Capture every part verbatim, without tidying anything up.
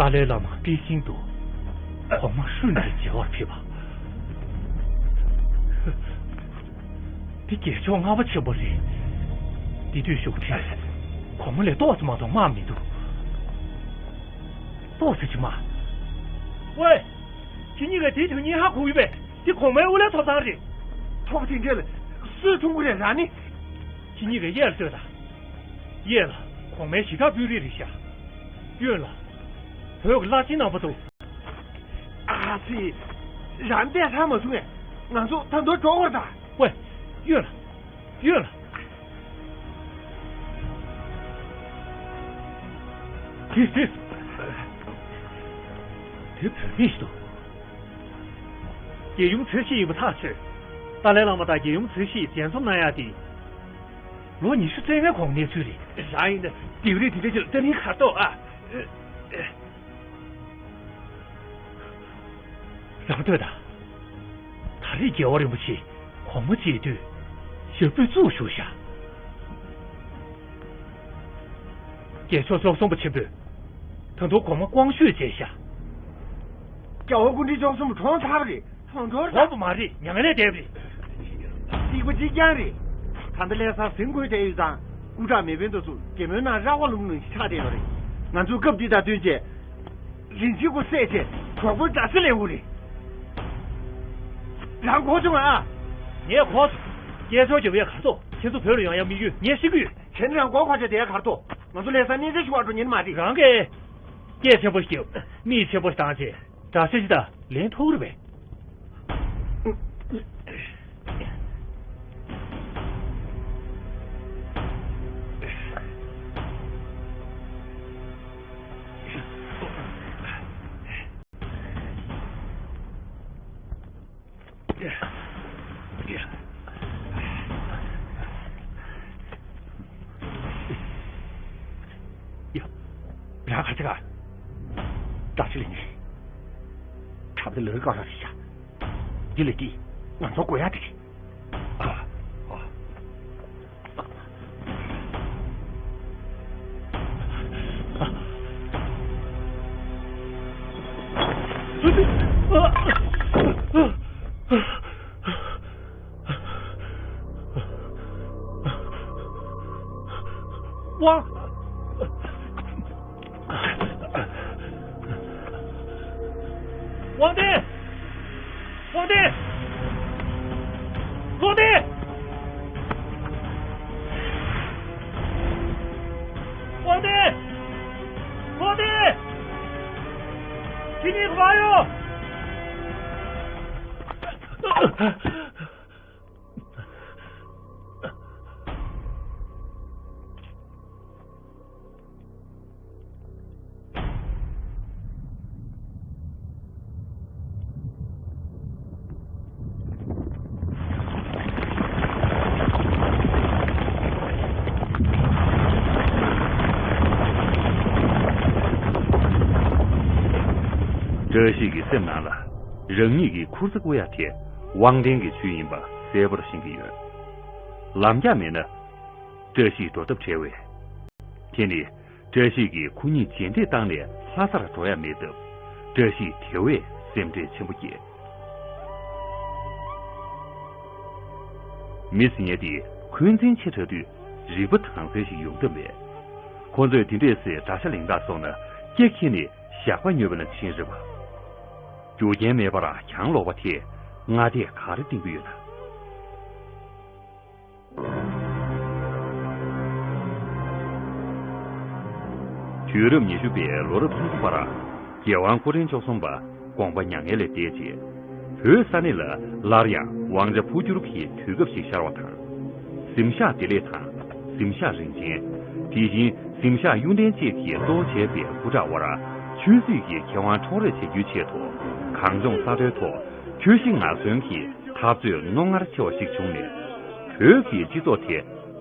ཏཱ་ལའི་བླ་མ་པེ་ཅིང་དུ་གོང་མ་ཧྲུན་གྱི་མཇལ་བར་ཕེབས་པ། འདི་རྒྱལ་མཆོག་ལྔ་པ་ཆེན་པོ་རེད། འདི་དུས་གཞུང་འབྲེལ་གོང་མ་ལས་ཏོག་ཙམ་མ་གཏོགས་དམག་མི་འདུག་ཏོག་ཙམ་ཅིག་དམག་ཝེ། ཁྱེད་གཉིས་ཀས་དེའི་དོན་སྙིང་ཧ་གོ་གི་པས། འདི་གོང་མའི་དབུ་བླའི་ཐོབ་ཐང་རེད། ཐོབ་པ་དེ་འདྲས་ལ་སུས་མཐོང་གི་རེད། རང་ནི། ཁྱེད་གཉིས་ཀས་གཡས་ལ་ལྟོས་དང་། གཡས་ལ་གོང་མའི་ཞི་དྲག་དཔོན་རིགས་རེད་ཤག་གཡོན་ལ་བོད་ཀྱི་བླ་ཆེན་རྣམ་པ་འདུག་ཨ་ཙི། རང་བལྟས་ཚར་མ་བྱུང་ངས། ང་ཚོ་ད་དུང་འགྲོ་དགོས་རེད་ད། ཝེ། གཡོན་ལ། གཡོན་ལ། དེ་དེ། དེ་བོད་མི་ཞིག་འདུག་རྒྱལ་ཡུམ་ཚེ་ཤི་ཡིན་པ་ཐག་ཆོད། ཏཱ་ལའི་བླ་མ་དང་རྒྱལ་ཡུམ་ཚེ་ཤི་མཇལ་འཛོམས་གནང་ཡག་དེ། ལོ་ཉི་ཤུ་རྩ་ལྔའི་གོང་གནས་ཚུལ་རེད། རང་ཡིན་ན་ལྡེའུ་རིགས་དེ་འདྲ་ཅིག་ལ་ལྟ་ནི་ག་རེ་འདུག་ཨ། རང་ལྟོས་དང་། ད་རེས་རྒྱལ་བ་རིན་པོ་ཆེ་གོང་མ་མཇལ་དུས་ཞབས་པུས་བཙུགས་བཞུགས་ཤག་རྒྱལ་མཆོག་བཅུ་གསུམ་པ་ཆེན་པོས་ད་དུང་གོང་མ་དབང་ཞུས་མཛད་ཤག་རྒྱལ་བ་སྐུ་ཕྲེང་བཅུ་གསུམ་པ་གྲོངས་ཚར་བ་རེད། གྲོངས་འགྲོ་རེད། གྲོངས་པ་མ་རེད། མྱ་ངན་ལས་འདས་པ་རེད། སྡིག་པ་གཅིག་རྐྱང་རེད། ད་ལྟ་ལྷ་སར་ཟིན་དགོས་བསྡད་ཡོད་ཙང་སྐུ་དྲག་མེས་དབོན་དེ་ཚོ་རྒྱལ་མོའི་ནང་ར་བ་ལུམ་ལུམ་ཞིག་ཆགས་བསྡད་ཡོད་རེད། ང་ཚོས་སྐབས་འདི་དང་བསྟུན་བྱས། རིན་ཆེན་སྐུ་བསད་བྱས་གྲོགས་པོའི་དགྲ་ཟ་ལེན་དགོས་རེད། རང་གོ་བྱུང་ཨ། ངས་གོ་སོང་། སྐད་ཆ་རྒྱབ་ཡས་ག་རེ་འདུག་ཁྱེད་ཚོ་བོད་ལ་ཡོང་ཡ་དམིགས་ཡུལ་ངས་ཤེས་ཀྱི་ཡོད། ཁྱེད་རང་མགོ་འཁོར་བྱས་བསྡད་ཡ་ག་རེ་འདུག་ང་ཚོ་ལྷ་སར་གནས་མཇལ་ཞུ་བར་འགྲོ་མཁན་མ་རེད། རང་གིས་སྐད་ཆེན་པོ་ཞིག་མིག་ཆེན་པོ་ཞིག་བཏང་བྱས་དགྲ་ཤ་ཅིག་དང་ལེན་ཐུབ་ཀྱི་རེད་པས། ཡ། རང་ག་ཚོད་ག་བཀྲ་ཤིས་ལེགས་ཉེས། གྲྭ་པ་དེ་ལོའི་སྐལ་བཟང་རེད་ཤག་འདི་ལས་ཀྱིས་ང་ཚོ་དགོས་ཡག་དེ་རེད། ཨ། ཨ། དབང་དབང་ལྡན། དབང་ལྡན། དབང་ལྡན། དབང་ལྡན། དབང་ལྡན། ཁྱེད་གཉིས་ག་པར་ཡོད། བཀྲ་ཤིས་ཀྱི་སེམས་ནང་ལ་རང་ཉིད་ཀྱི་ཁུར་ཚ་བརྐུ་ཡ་དེ་དབང་ལྡན་གྱི་ཇུས་ཡིན་པ་གསལ་པོར་ཤེས་ཀྱི་ཡོད། ལམ་རྒྱགས་མེད་ན། བཀྲ་ཤིས་འགྲོ་ཐབས་བྲལ་བས། དེ་ནི་བཀྲ་ཤིས་ཀྱིས་ཁོ་གཉིས་རྗེས་འདེད་བཏང་ནས་ལྷ་སར་འགྲོ་ཡ་མེད་སྟབས། བཀྲ་ཤིས་དེ་བས་སེམས་ཁྲལ་ཆེན་པོ་སྐྱེས། མི་ཟེར་མཁན་དེ་འཁོན་འཛིན་ཆེ་དྲགས་དུས་རིག་པ་དྭངས་གསལ་ཞིག་ཡོང་ཐབས་མེད། ཁོ་ཚོས་དེ་འདྲས་སེ་དགྲ་ཤ་ལེན་ག་སོང་ན་སྐེ་འཁྱེར་ནས་ཞགས་པ་ཉོས་པ་ནང་བཞིན་རེད་པ། རྒྱུ་རྐྱེན་མེད་པར་གྱང་ལོག་པ་དེས་སྔ་ལྟས་ག་རེ་བསྟན་གྱི་ཡོད་ན། དུས་རབས་ཉི་ཤུ་པའི་ལོ་རབས་སུམ་ཅུ་པར་རྒྱལ་དབང་སྐུ་ཕྲེང་བཅུ་གསུམ་པ་དགོངས་པ་མྱ་ངན་ལས་འདས་རྗེས། བོད་ས་གནས་ལ་སླར་ཡང་དབང་ཆ་འཕོ་འགྱུར་གྱི་དུས་སྐབས་ཤིག་ཤར་བ་དང་། གཟིམ་ཤག་བདེ་ལེགས་དང་གཟིམ་ཤག་རིན་ཆེན། དེ་བཞིན་གཟིམ་ཤག་གཡུ་ལྡན་བཅས་ཀྱིས་གཙོ་བོ་བྱས་པའི་སྐུ་དྲག་དབར་ཆོས་སྲིད་ཀྱི་ཁེ་དབང་འཕྲོག་རེས་བྱ་རྒྱུའི་ཆེད་དུ་གངས་ལྗོངས་ས་མཐོའི་ཐོག་ཆོས་བཞི་ངར་གསོན་གྱི་འཐབ་རྩོད་རྣོ་ངར་ཆེ་བ་ཞིག་བྱུང་ནས། བོད་ཀྱི་སྤྱི་ཚོགས་དེ་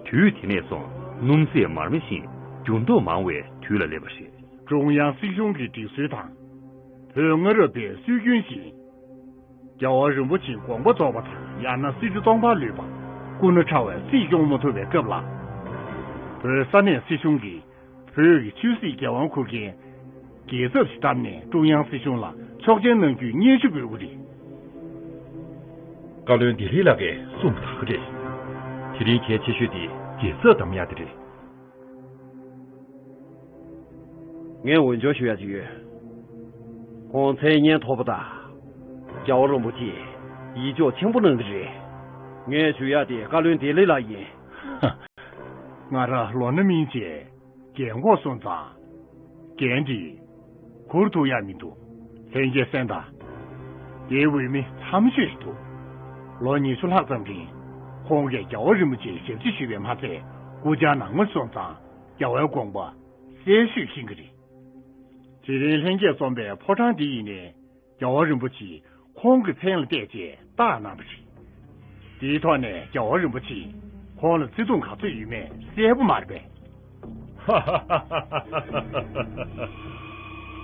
དུས་དེ་ནས་བཟུང་སྣུམ་ཟད་མར་མེ་བཞིན་འགྱུར་ལྡོག་མང་བའི་དུས་ལ་སླེབས་པ་རེད། ཀྲུང་དབྱང་སྲིད་གཞུང་གི་སྒྲིག་སྲོལ་དང་། བོད་སྔ་རབས་པའི་སྲོལ་རྒྱུན་བཞིན། རྒྱལ་བ་རིན་པོ་ཆེའི་དགོངས་པ་རྫོགས་པ་དང་ཡང་ན་སྲིད་བྱུས་སྟོང་པར་ལུས་པ། སྐུ་ན་ཕྲ་བས་སྲིད་སྐྱོང་མ་ཐུབ་པའི་སྐབས་ལ། བོད་ས་གནས་སྲིད་གཞུང་གིས་བོད་ཀྱི་ཆོས་སྲིད་འགན་དབང་འཁུར་མཁན་རྒྱལ་ཚབ་ཞིག་བདམས་ནས་ཀྲུང་དབྱང་སྲིད་གཞུང་ལ་ཆོག་མཆན་གནང་རྒྱུའི་སྙན་ཞུ་འབུལ་དགོས་རེད། བཀའ་བློན་བདེ་ལེགས་ལགས་ཀྱིས་གསུངས་པ་ད་ག་རེད། དེ་རིང་གལ་ཆེ་ཤོས་དེ་རྒྱལ་ཚབ་བདམས་ཡག་དེ་རེད། ངས་འོས་སྦྱོར་ཞུ་ཡག་ཅིག་ཡོད། ཁོང་མཚན་སྙན་ཐོབ་པ་དང་། རྒྱལ་བ་རིན་པོ་ཆེས་ཡིད་འཇོག་ཆེན་པོ་གནང་གི་རེད། ངས་ཞུ་ཡག་དེ་བཀའ་བློན་བདེ་ལེགས་ལགས་ཡིན། ང་རང་ལོ་ན་སྨིན་བྱས་རྒན་གོག་སོང་ཙང་། འགན་འདི་འཁུར་ཐུབ་ཡག་མི་འདུག་ལྷན་རྒྱས་གསན་དང་། དེའི་འོས་མི་ཚང་མ་ཤོད་ཞིག་འདུག་ལོ་ཉི་ཤུ་ལྷག་ཙམ་རིང་ཁོང་གིས་རྒྱལ་བ་རིན་པོ་ཆེའི་ཞབས་ཕྱི་ཞུས་པས་མ་ཚད། སྐུ་བཅར་ནང་ངོ་སོང་ཙང་རྒྱལ་བའི་དགོངས་པ་གསལ་ཤོས་མཁྱེན་གྱི་རེད། དེ་རིང་ལྷན་རྒྱས་འཛོམས་པའི་ཕོ་བྲང་འདི་ཡིན་ནའི། རྒྱལ་བ་རིན་པོ་ཆེས་ཁོང་གི་མཚན་ལ་བལྟས་རྗེས་བཏགས་གནང་བ་རེད། དེའི་ཐོག་ནས་རྒྱལ་བ་རིན་པོ་ཆེས་ཁོང་ལ་བརྩེ་དུང་ག་ཚོད་ཡོད་མེད་གསལ་པོ་མ་རེད་པས།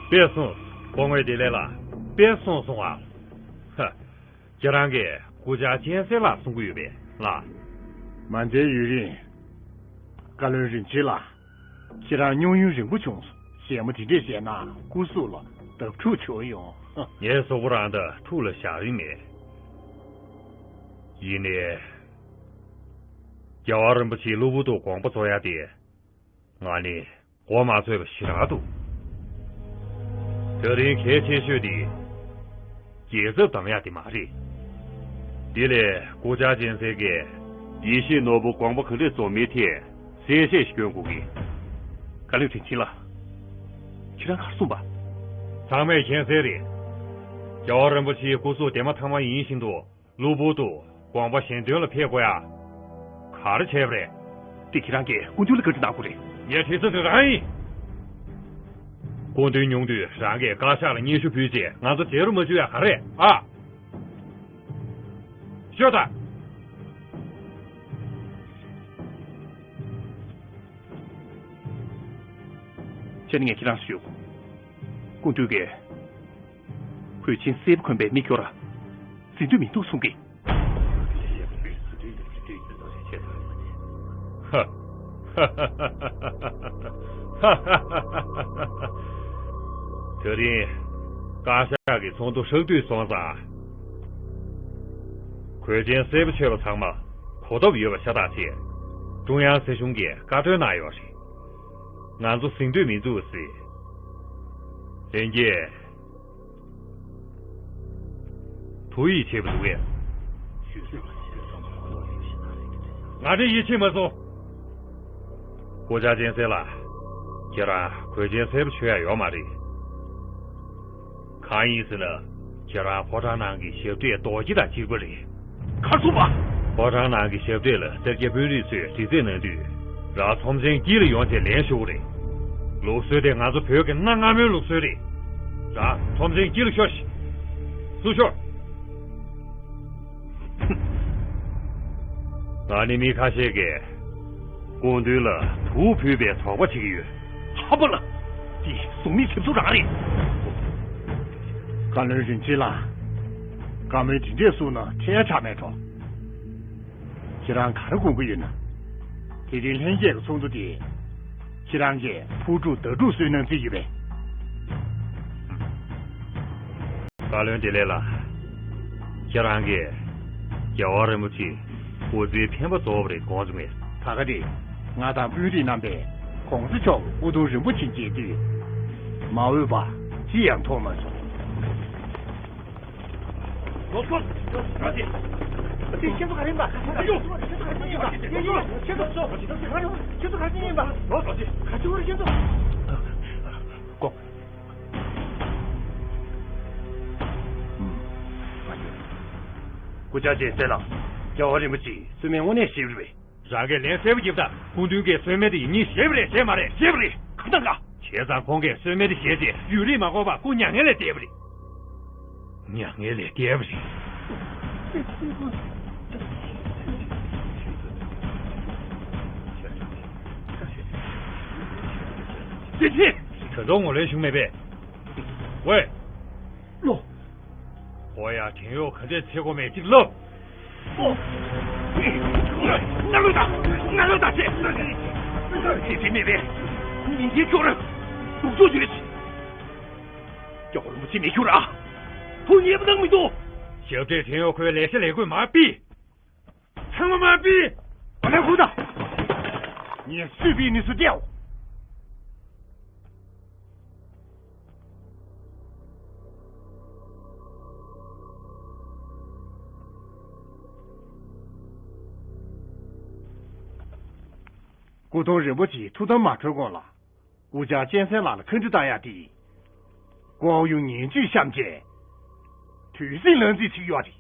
དཔེ་སོང་། སྐུ་ངོ་བདེ་ལེགས་ལགས། དཔེ་སོང་སོང་ཨ། ཧ། ཁྱེད་རང་གིས་སྐུ་བཅར་གཅན་གཟན་ལགས་གསུང་གི་ཡོད་པས་ལགས། མ་མཇལ་ཡུན་རིང་། བཀའ་བློན་རིན་ཆེན་ལགས། ཁྱེད་རང་སྙུང་ཡུན་རིང་པོ་བྱུང་སོང་། གཞས་མ་དེ་འདྲས་བཤད་ན་སྐུ་གཟུགས་ལ་བརྡབ་འཁྲུག་བྱུང་ཡོང་། ངའི་གཟུགས་པོ་རང་ད་འཁྲུག་ལ་བཞག་རིན་མེད། ཡིན་ནའི། རྒྱལ་བ་རིན་པོ་ཆེའི་གློ་བུར་དུ་དགོངས་པ་རྫོགས་ཡ་དེ། ང་ནི་མགོ་མ་ཚོས་པ་ཞེ་དྲག་འདུག་དེ་རིང་གལ་ཆེ་ཤོས་དེ། རྒྱལ་ཚབ་བདམས་ཡག་དེ་མ་རེད། དེ་ལས་སྐུ་བཅར་གཅན་གཟན་གྱིས། ཡེ་ཤེས་ནོར་བུ་དགོངས་པ་ག་འདྲས་རྫོགས་མིན་ཐད་གསལ་བཤད་ཞིག་སྐྱོན་དགོས་ཀྱི། བཀའ་བློན་དྲིན་ཆེན་ལགས། ཁྱེད་རང་གར་སོང་པ། ཚང་མས་མཁྱེན་གསལ་རེད། རྒྱལ་བ་རིན་པོ་ཆེའི་སྐུ་གཟུགས་དེ་མ་ཐག་མ་ཡིན་བཞིན་དུ་གློ་བུར་དུ་དགོངས་པ་གཞན་དོན་ལ་ཕེབས་དགོས་ཡ། ག་རེ་བྱས་པ་རེད། དེ་ཁྱེད་རང་གིས་སྐུ་མདུན་ལ་བཀའ་འདྲི་གནང་དགོས་རེད། ངས་དྲི་ས་དེ་རང་ཡིན། སྐུ་མདུན་ཉུང་དུས་རང་གིས་བཀའ་ཤག་ལ་སྙན་ཞུ་ཕུལ་རྗེས་ང་ཚོ་མཇལ་རུ་མ་འཇུག་ཡ་ག་རེད་ཨ། ཤོད་དང་། ཁྱེད་ནི་ངས་ཁྱེད་རང་ཞུ། སྐུ་མདུན་གྱིས། གོས་ཆེན་སེར་པོ་གོན་པའི་མི་སྐྱོ་ར། ཟིན་འདོད་མི་འདུག་གསུང་གི། ཧ། ཧ་ཧ་ཧ་ཧ། དེ་རིང་བཀའ་ཤག་གི་ཚོགས་འདུ་ཧྲག་བསྡུས་སོང་ཙང་། གོས་ཆེན་སེར་པོ་མཆོད་པ་ཚང་མ་གོ་སྟོབས་ཡོད་པ་ཤ་སྟག་ཅེས་ཀྲུང་དབྱང་སྲིད་གཞུང་གིས་བཀའ་འཁྲོལ་གནང་ཡོད་རེད། ང་ཚོ་ཟིན་འདོད་མི་འདུག་ཟེར། ལྷན་རྒྱས། ཐུགས་ཡིད་ཆེས་པ་འདུག་གས། ང་འདྲ་ཡིད་ཆེས་མ་སོང་། སྐུ་བཅར་གཅན་གཟན་ལགས། ཁྱེད་རང་གོས་ཆེན་སེར་པོ་མཆོད་ཡ་ཡོད་མ་རེད། གང་ཡིན་ཟེར་ན། ཁྱེད་རང་ཕོ་བྲང་ནང་གི་ཞབས་གྲས་རྡོ་རྗེ་དང་གཅིག་པ་རེད། གར་སོང་བ། ཕོ་བྲང་ནང་གི་ཞབས་གྲས་ལ་སེར་སྐྱ་དཔོན་རིགས་ཚོས་དྲི་རྩད་གནང་དུས། རང་ཚོམས་ཆེན་དཀྱིལ་ལ་ཡོང་བྱས་ལན་ཞུ་གི་རེད། ལུགས་སྲོལ་དེ་ང་ཚོ་བོད་ཀྱི་གནའ་སྔ་མོའི་ལུགས་སྲོལ་རེད། རང་ཚོམས་ཆེན་དཀྱིལ་ལ་ཤོག་ཤིག་ཚུར་ཤོག་ང་ནི་མི་ཁ་ཤས་ཀྱིས་སྐུ་མདུན་ལ་དུག་ཕུལ་བའི་དོགས་པ་བྱེད་ཀྱི་ཡོད། ཧམ་པ་ལ། འདི་གཟུགས་མེད་གཟེབ་གཟུགས་རང་རེད། བཀའ་བློན་རིན་ཆེན་ལགས། བཀའ་མོལ་དེ་འདྲས་གསུངས་ན་ཁྲེལ་ཡ་ཆགས་མེད་འགྲོ། ཁྱེད་རང་ག་རེ་དགོངས་ཀྱི་ཡོད་ན། དེ་རིང་ལྷན་རྒྱས་ཀྱི་ཚོགས་འདུ་དེ། ཁྱེད་རང་གིས་ཕུ་དཀྲུག་མདའ་དཀྲུག་སྲོལ་གནང་རྩིས་ཡོད་པས། བཀའ་བློན་བདེ་ལེགས་ལགས། ཁྱེད་རང་གིས་རྒྱལ་བ་རིན་པོ་ཆེ་འོད་ཟེར་འཕེན་པ་རྫོགས་པ་རེད་དགོངས་སོང་ངས། ད་ག་དེ་ང་དང་དཔོན་རིགས་རྣམ་པས་གོང་ས་མཆོག་སྐུ་གདུང་རིན་པོ་ཆེ་མཇལ་དུས། མ་འོས་པ་ཅི་ཡང་མཐོང་མ་སོང་། ལོ་ཚོད། ཁྱེད་ཚོ་ག་རེ་ཡིན་པ། ཁྱེད་ཚོ་ག་རེ་ཡིན་པ། ཁྱེད་ཚོ་ག་རེ་ཡིན་པ། ཁྱེད་ཚོ་ག་རེ་ཡིན་པ། ལོ་ཚོད། ག་ཚོད་ཁྱེད་ཚོ། ལྐོག་སྐུ་བཅར་ཅན་སེ་ལ། རྒྱལ་བ་རིན་པོ་ཆེས་གསོལ་སྨན་དངོས་གནས་ཞེ་པོ་རེད། རང་གིས་ལན་གསལ་པོ་བརྒྱབ་དང་། སྐུ་མདུན་གྱིས་གསོལ་སྨན་དེ་ཡིན་ཉིན་ཞེ་པོ་རེད་ཟེར་མ་རེད། ཞེ་པོ་རེད། གང་ལྟར་ལ། བྱས་ཙང་ཁོང་གིས་གསོལ་སྨན་དེ་བཞེས་རྗེས་ཡུན་རིང་མ་འགོར་བར་སྐུ་མྱ་ངན་ལས་འདས་པ་རེད། མྱ་ངན་ལས་འདས་པ་རེད། ཅི་ཕྱིར། དོན་དུ་ངོ་ལོན་བྱུང་མེད་པས། ཝེ། ལོ། ཨོ་ཡ། བྲན་གཡོག་ག་འདྲས་འཚོལ་དགོས་མེད་ཅིག་ལབ། ཨོ། ང་ལོ་ད། ང་ལོ་ད་ཆེ། ཆེ་ཆེ་མེད་པས། མི་འདི་ཁྱོད་རང་སྡུག་ཅོག་ཡོད། སྐྱོ་རུ་མི་ཆེ་མི་ཁྱོད་ར། ཐུགས་མཉེས་པོ་གནང་མི་འདུག་ཞབས་གྲས་བྲན་གཡོག་ཁོའི་ལས་བྱ་ལས་བགོས་མ་པི། ཚང་མ་མ་པི། ཨ་ལས་ཁུ་ད། ངས་སུས་པི་ནི་སུ་ཏེའོ། སྐུ་གདུང་རིན་པོ་ཆེའི་ཐུགས་དམ་མ་གྲོལ་གོང་ལ། སྐུ་བཅར་གཅན་གཟན་ལགས་ལ་ཁ་འདྲི་བཏང་ཡག་དེ། ཀོའོ་ཡུང་ངན་ཇུས་བཤམས་བྱས། དུས་ཟིང་ལག་འཛིན་ཚིག་ཡོད་རེད།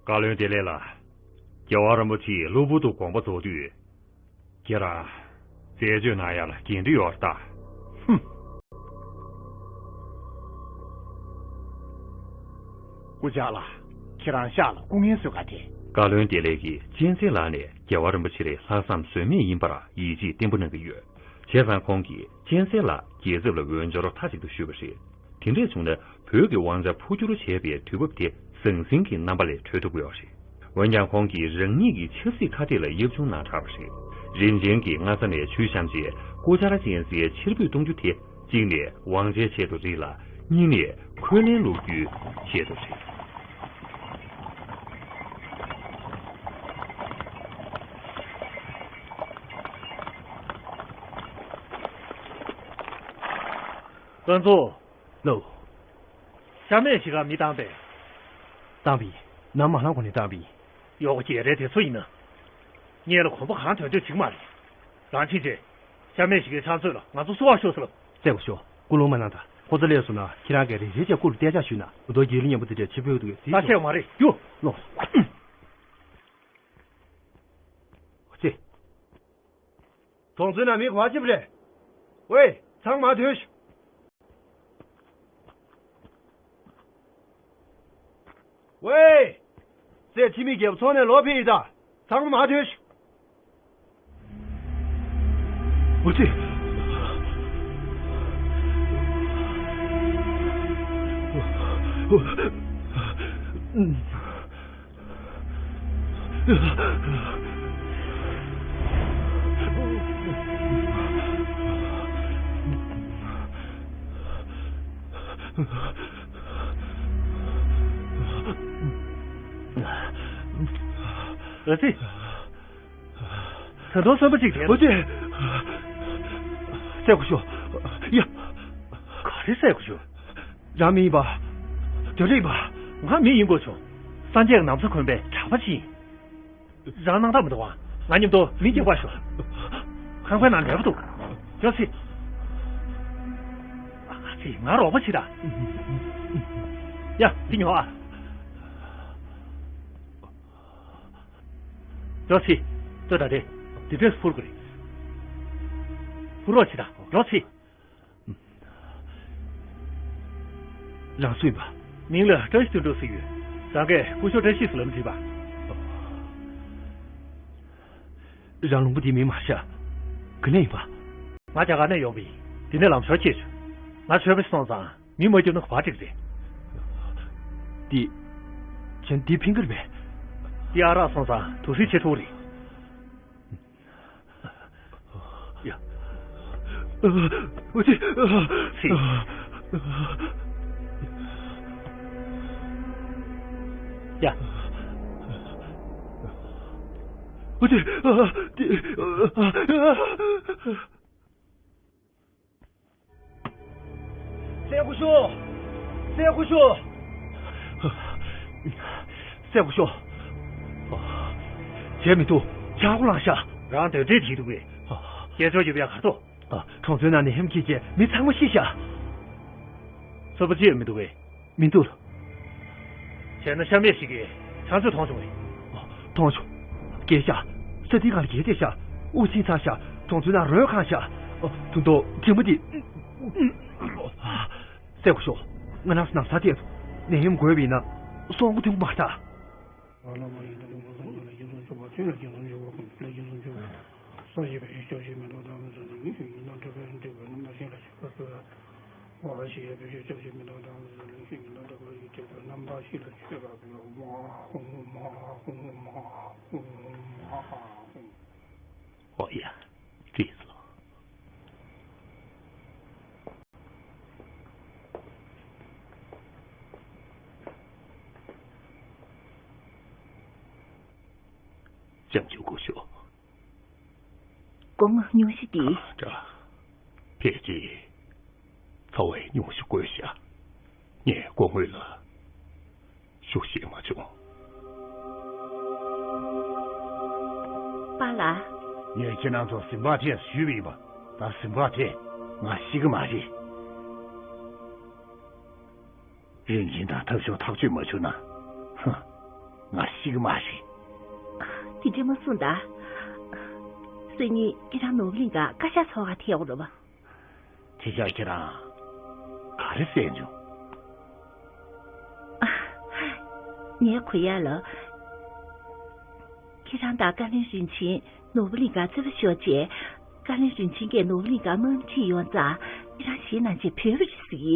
བཀའ་བློན་བདེ་ལེགས་ལགས། རྒྱལ་བ་རིན་པོ་ཆེས་གློ་བུར་དུ་དགོངས་པ་རྫོགས་དུས། ཁྱེད་རང་རྩད་གཅོད་གནང་ཡག་ལ་འགན་འདུས་ཡོད་རེད་ད། ཧུམ། སྐུ་བཅར་ལགས། ཁྱེད་རང་ཤག་ལ་སྐུ་ངལ་གསོ་ག་དེ། བཀའ་བློན་བདེ་ལེགས་ཀྱིས་གཅན་གཟན་ལགས་ནས་རྒྱལ་བ་རིན་པོ་ཆེ་ལ་ལྷག་བསམ་ཟོལ་མེད་ཡིན་པར་ཡིད་ཆེས་བརྟན་པོ་གནང་གི་ཡོད། བྱས་ཙང་ཁོང་གིས་གཅན་གཟན་ལགས་རྒྱལ་ཚབ་ལ་འོས་སྦྱོར་མཐའ་གཅིག་ཏུ་ཞུས་པ་རེད། དེ་འདྲས་བྱུང་ན་བོད་ཀྱི་དབང་ཆ་འཕོ་འགྱུར་བྱས་པའི་དུས་བབ་དེ་ཟང་ཟིང་གི་རྣམ་པ་ལས་གྲོལ་ཐུབ་ཀྱི་ཡོད་རེད། འོན་ཀྱང་ཁོང་གིས་རང་ཉིད་ཀྱི་ཆབ་སྲིད་ཁ་བྲལ་ལ་གཡབ་ཆུང་གནང་དྲགས་པ་རེད། རིན་ཆེན་གྱིས་སྔ་ས་ནས་ཇུས་བཤམས་རྗེས་སྐུ་བཅར་གཅན་གཟན་ཕྱིར་འབུད་གཏོང་རྒྱུ་དེ། གཅིག་ནས་དབང་ཆའི་ཆེད་དུ་རེད་ལ། གཉིས་ནས་འཁོན་ལན་སློག་རྒྱུའི་ཆེད་དུ་རེད། ཀན་ཚོ། ལོ། ཤ་མེད་ཞིག་ག་མི་བཏང་པས། བཏང་པས། ནམ་མ་ལངས་གོང་ནས་བཏང་པས། གཡོག་རྒྱལ་རས་དེ་ཚོ་ཡིན་ན། ངེད་ལ་གོམ་པ་གང་ཐོན་ཐོན་བྱེད་ཀྱི་མ་རེད། རང་ཕྱིན་རྗེས། ཤ་མེད་ཞིག་གི་ཕྱག་མཛོད་ལ་ང་ཚོ་བསུ་བ་ཤོག་ཟེར་ལབ། བཙལ་དགོས་ཤོག་སྐུ་རླུང་མ་གནང་དང་། ཁོ་ཚོ་སླེབས་སོང་ན་ཁྱེད་རང་གིས་རིན་ཆེན་ཅག་སྐུ་ལ་གཏད་འཇགས་ཞུས་ན་ང་ཚོ་རྒྱལ་གླུ་མཉམ་པོ་དེ་འདྲ་ཆེ་ཕུལ་འདུག་གས། ད་ཤེས་མ་རེད་རྒྱུ། ལོ། ཅེ། གྲོང་ཚོའི་ནང་མི་ག་པར་ཕྱིན་པ་རེད། ཝེ། ཚང་མ་ཐོན་ཤོག་ཝེ། རྩེ་ཕྱི་མི་རྒྱལ་པོ་ཚོགས་ནས་ལོག་ཕེབས་ཡིན་ད། ཚང་མ་མར་ཐོན་ཤོག་འོ་ཙི། ཨ་ཙི། ད་དུང་གསོན་པོ་གཅིག་རེད། འོ་ཙི། བསད་དགོས་ཤོག་ཡ། ག་རེ་བསད་དགོས་ཤོག་རང་མི་ཡིན་པ། དོན་རིག་པ། ང་མི་ཡིན་དགོས་བྱུང་། སངས་རྒྱས་ཀྱི་ན་བཟའ་གོན་པའི་གྲྭ་པ་ཅིག་ཡིན། རང་སྣང་དག་མི་འདུག་བ། ང་མཉམ་དུ་མི་རྒྱག་པ་ཤོག་ཁང་པའི་ནང་ནད་པ་འདུག་ཡོ་སི། ཨ་ཙི། ང་རོགས་པ་བྱེད་དང་། ཡ། འདི་ཉོ་ཨ། ཡོ་སི། ལྟོས་དང་དེ། འདི་འདྲས་སུ་འཕུར་དགོས་རེད། འཕུར་རོགས་བྱེད་དང་། ཡོ་སི། རང་སུ་ཡིན་པ། མིང་ལ་བཀྲ་ཤིས་དོན་གྲུབ་ཟེར་ཡོད། རང་གིས་སྐུ་ཞབས་བཀྲ་ཤིས་ཟེར་ལབ་དྲིས་པ། རང་ལུང་པ་འདིའི་མི་མ་རེད་ཤག་ག་ནས་ཡིན་པ། ང་རྒྱ་གར་ནས་ཡོང་པ་ཡིན། འདི་ནས་ལམ་ཞོར་ཁྱེར་བྱུང་། ང་ཆོས་པ་ཞིག་སོང་ཙང་མི་མ་སྐྱོབ་ན་ག་པར་འགྲིག་རེད། འདི། གཞན་འདི་ཕིང་གི་རེད་པས། འདི་ཨ་རག་སོང་ཙང་དུག་སེལ་ཆེ་ཐུག་རེད། ཡ། ཨུ་ཙི། སི། ཡ། ཨུ་ཙི། སྲས་སྐུ་ཞབས། སྲས་སྐུ་ཞབས། སྲས་སྐུ་ཞབས། བྱས་མི་འདུག་ཇག་པ་ལངས་ཤག་རང་དོན་འགྲིག་གི་འདུག་གས། སྐད་ཅོར་རྒྱབ་ཡ་གར་ཐོག་ཨ། གྲོང་ཚོའི་ནང་ནས་ཧེམ་ཁྱེར་བྱས་མི་ཚང་མ་ཤི་ཤག་ཚོད་དཔག་ཅི་ཡང་མི་འདུག་གས། མི་འདུག་བྱས་ན་ཤ་མེད་ཞིག་གིས་ཆང་ཚོད་མཐོང་བྱུང་བས། མཐོང་བྱུང་། སྐད་ཤ། ས་ཐིག་གང་ལ་གྱེས་བསྡད་ཤག་དབུགས་ཕྱིན་ཚར་ཤག་གྲོང་ཚོའི་ནང་རོལ་གང་ཤག་དུང་དུ་དྲི་མ་འདི། སྲས་སྐུ་ཞབས། ང་རང་ཚོ་ནང་སར་བསྡད་འདུག་ནད་ཡམས་འགོས་པ་ཡིན་ན་སྲོག་མགོ་ཐོན་གྱི་མ་རེད་ད། ས་ཞེས་པའི་ཕྱོགས་ཞེས་མེ་ཏོག་བདག་མེད་ཟེར་ནས་ངེས་ཤིང་ཡིན་ནོ། འབྲས་བུ་ནི་མ་ཤེས་ལ་ཤེས་པར་གསོལ། ཨོ་ཞེས་པའི་ཕྱོགས་ཞེས་མེ་ཏོག་བདག་མེད་ཟེར་ནས་ངེས་ཤིང་ཡིན་ནོ། འབྲས་བུ་ཡི་འབྲས་བུ་རྣམ་པར་ཤེས་ལ་མཆོད་པར་འབུལ་ལོ། མ་ཧཱ་ཧཱུྃ་མ་ཧཱ་ཧཱུྃ་མ་ཧཱ་ཧཱུྃ་མ་ཧཱ་ཧཱུྃ། ཨོ་ཡ། བྲིས་སོ། ལྕམ་ཆུང་སྐུ་ཞབས། སྒོ་ང་སྙུང་གཞི་འདི། དྲག་ཕལ་ཆེར་ཚ་བའི་སྙུང་གཞི་བཀོལ་ཤག་ངས་སྒོ་ངོས་ལ་ཞུ་ཤེས་མ་བྱུང་། པཱ་ལགས། ངས་ཁྱེད་རང་ཚོ་གཟིམ་འཕར་ཐེངས་ཞུས་པ་ཡིན་པ། ད་གཟིམ་འཕར་ཐེངས་ང་ཤི་གི་མ་རེད། རིན་ཆེན་དང་ཐབས་ཤོར་ཐག་གཅོད་མ་བྱུང་ན། ཧ། ང་ཤི་གི་མ་རེད། དེ་འདྲ་མ་གསུངས་ད། སང་ཉིན་ཁྱེད་རང་ནོར་བུ་གླིང་ག་བཀའ་ཤག་ཚོགས་ཁག་ཐེ་འོ་རུ་བ། དེ་ཤག་ཁྱེད་རང་ག་རེ་བསད་བྱུང་། ངས་གོ་ཡ་ལ། ཁྱེད་རང་དང་བཀའ་བློན་རིན་ཆེན་ནོར་བུ་གླིང་ག་རྩེད་པ་ཤོར་རྗེས། བཀའ་བློན་རིན་ཆེན་གྱིས་ནོར་བུ་གླིང་ག་དམག་མི་ཁྲིད་ཡོང་ཙང་ཁྱེད་རང་ཞེད་སྣང་བྱས་བྲོས་པ་རེད་ཟེར་གི།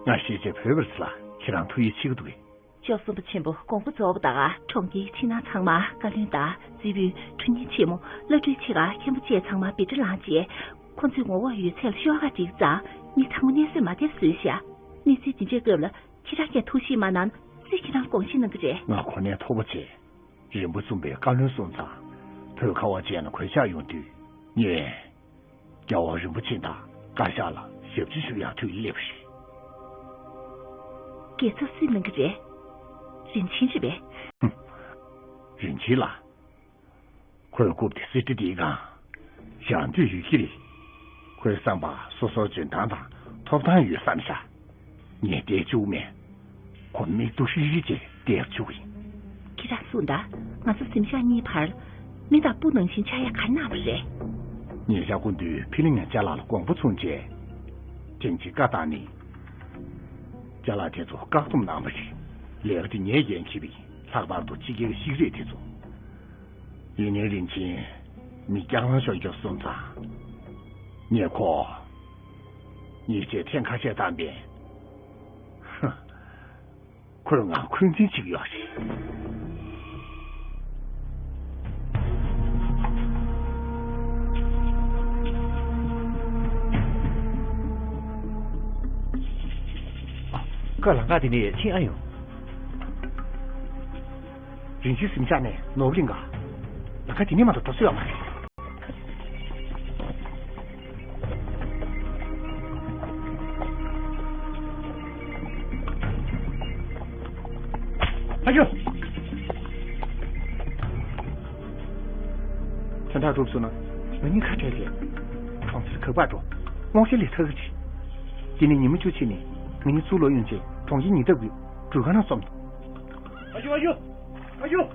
ང་ཤི་རྗེས་བྲོས་པ་རེད་ཟེར་ལ་ཁྱེད་རང་ཐུགས་ཡིད་ཆེས་ཀྱི་འདུག་གས། ཅོག་གསུམ་པ་ཆེན་པོ་དགོངས་པ་རྫོགས་པ་དང་གྲོང་ཁྱེར་ཕྱི་ནང་ཚང་མ་བཀའ་བློན་དང་རྩིས་དཔོན། ཁྲུ་གཉེར་ཆེན་མོ། བླ་སྤྲུལ་ཆེ་ཁག་མཁན་པོ་བཅས་ཚང་མ་སྦི་ཊི་ལངས་རྗེས། ཁོ་ཚོའི་ངོ་བོ་ཡོད་ཚད་ལ་ཤོག་ཁག་བསྒྲིགས་ཙང་མི་ཚང་མ་གནས་སོས་མ་ཐེབས་བཟོས་ཤག་གནས་ཚུལ་འདི་འདྲའི་སྐབས་ལ་ཁྱེད་རང་གིས་ཐུགས་ཞིབ་མ་གནང་ན་སུས་ཁྱེད་རང་དགོངས་བཞེས་གནང་གི་རེད། ང་གོ་གནས་མཐོ་པོ་བྱས། རིམ་པ་གསུམ་པའི་བཀའ་བློན་སོང་ཙང་། བོད་ཁ་བ་ཅན་ལ་གོད་ཆག་ཡོང་དུས། ངས་རྒྱལ་བ་རིན་པོ་ཆེ་དང་བཀའ་ཤག་ལ་ཞབས་ཕྱི་ཞུ་ཡག་ཐུགས་སླེབས་པ་རེད། རྒྱལ་ཚབ་སུས་གནང་གི་རེད། རིན་ཆེན་རེད་པས། ཧུམ། རིན་ཆེན་ལགས། ཁོའི་རྐུབ་དེ་གསེར་ཁྲི་འདིའི་སྒང་བཞག་འདོད་ཡོད་ཀྱི་རེད། ཁོའི་བསམ་པར་སོ་སོར་འཇོན་ཐང་དང་ཐོབ་ཐང་ཡོད་བསམ་ཤག་ངས་བལྟས་བཅུག་མེད། ཁོ་མིག་ཏོ་ཧྲིག་ཧྲིག་བྱས་བལྟས་བཅུག་ཡིན། ཁྱེད་རང་གསུངས་དང་། ང་ཚོ་གཟིམ་ཤག་གཉིས་བར་མི་དང་སྤུ་ནང་བཞིན་ཆགས་ཡ་ག་རེ་གནང་བ་རེད། ཉིན་ཞག་དགུ་འདུག་ཕི་ལི་ངས་ཅ་ལག་ལ་དགོངས་པ་ཚོམས་བྱས། དྲིན་ཆེ་བཀའ་བཏང་ནི། ཅ་ལག་དེ་ཚོ་བཀག་སྡོམ་གནང་བ་རེད། ལས་ཀ་དེ་ངས་འགན་འཁྱེར་བ་ཡིན། ལྷག་པར་དུ་ཕྱི་རྒྱལ་གྱི་ཤེས་རིག་དེ་ཚོ། ཡིན་ནའི་རིན་ཆེན། མི་སྐྱག་ལང་ཤོར་རྒྱུ་སོང་ཙང་། ངས་ཁོ། ཉེས་ཆད་ཐེངས་ཁ་ཤས་བཏང་པས། ཧ། ཁོས་ང་འཁོན་འཛིན་བྱེད་ཀྱི་ཡོད་རེད། ཨ། ཁོས་ལམ་ཁ་དེ་ནས་ཕྱིན་ཨ་ཡོང་། རིན་ཆེན་གཟིམ་ཤག་ནས་ནོར་བུ་གླིང་ག་ལམ་ཁ་དེ་ནས་མ་གཏོགས་འགྲོ་ས་ཡོད་མ་རེད། ཨ་ཡོ། དོན་དག་གྲུབ་སོང་ན་ང་གཉིས་ཁ་བྲལ་ཏེ་གྲོང་ཁྱེར་ག་པར་འགྲོ། དབང་ཆ་ལས་ཐག་གི་རེད། དེ་ནས་ཉི་མ་བཅུ་ཕྱིན་ནས་ང་གཉིས་ཚུར་ལོག་ཡོང་རྗེས་གྲོང་ཁྱེར་ཉེ་འདབས་ཀྱི་སྒྲོལ་ཁང་ནང་འཛོམས། ཨ་ཡོ་ཨ་ཡོ། ཨ་ཡོ།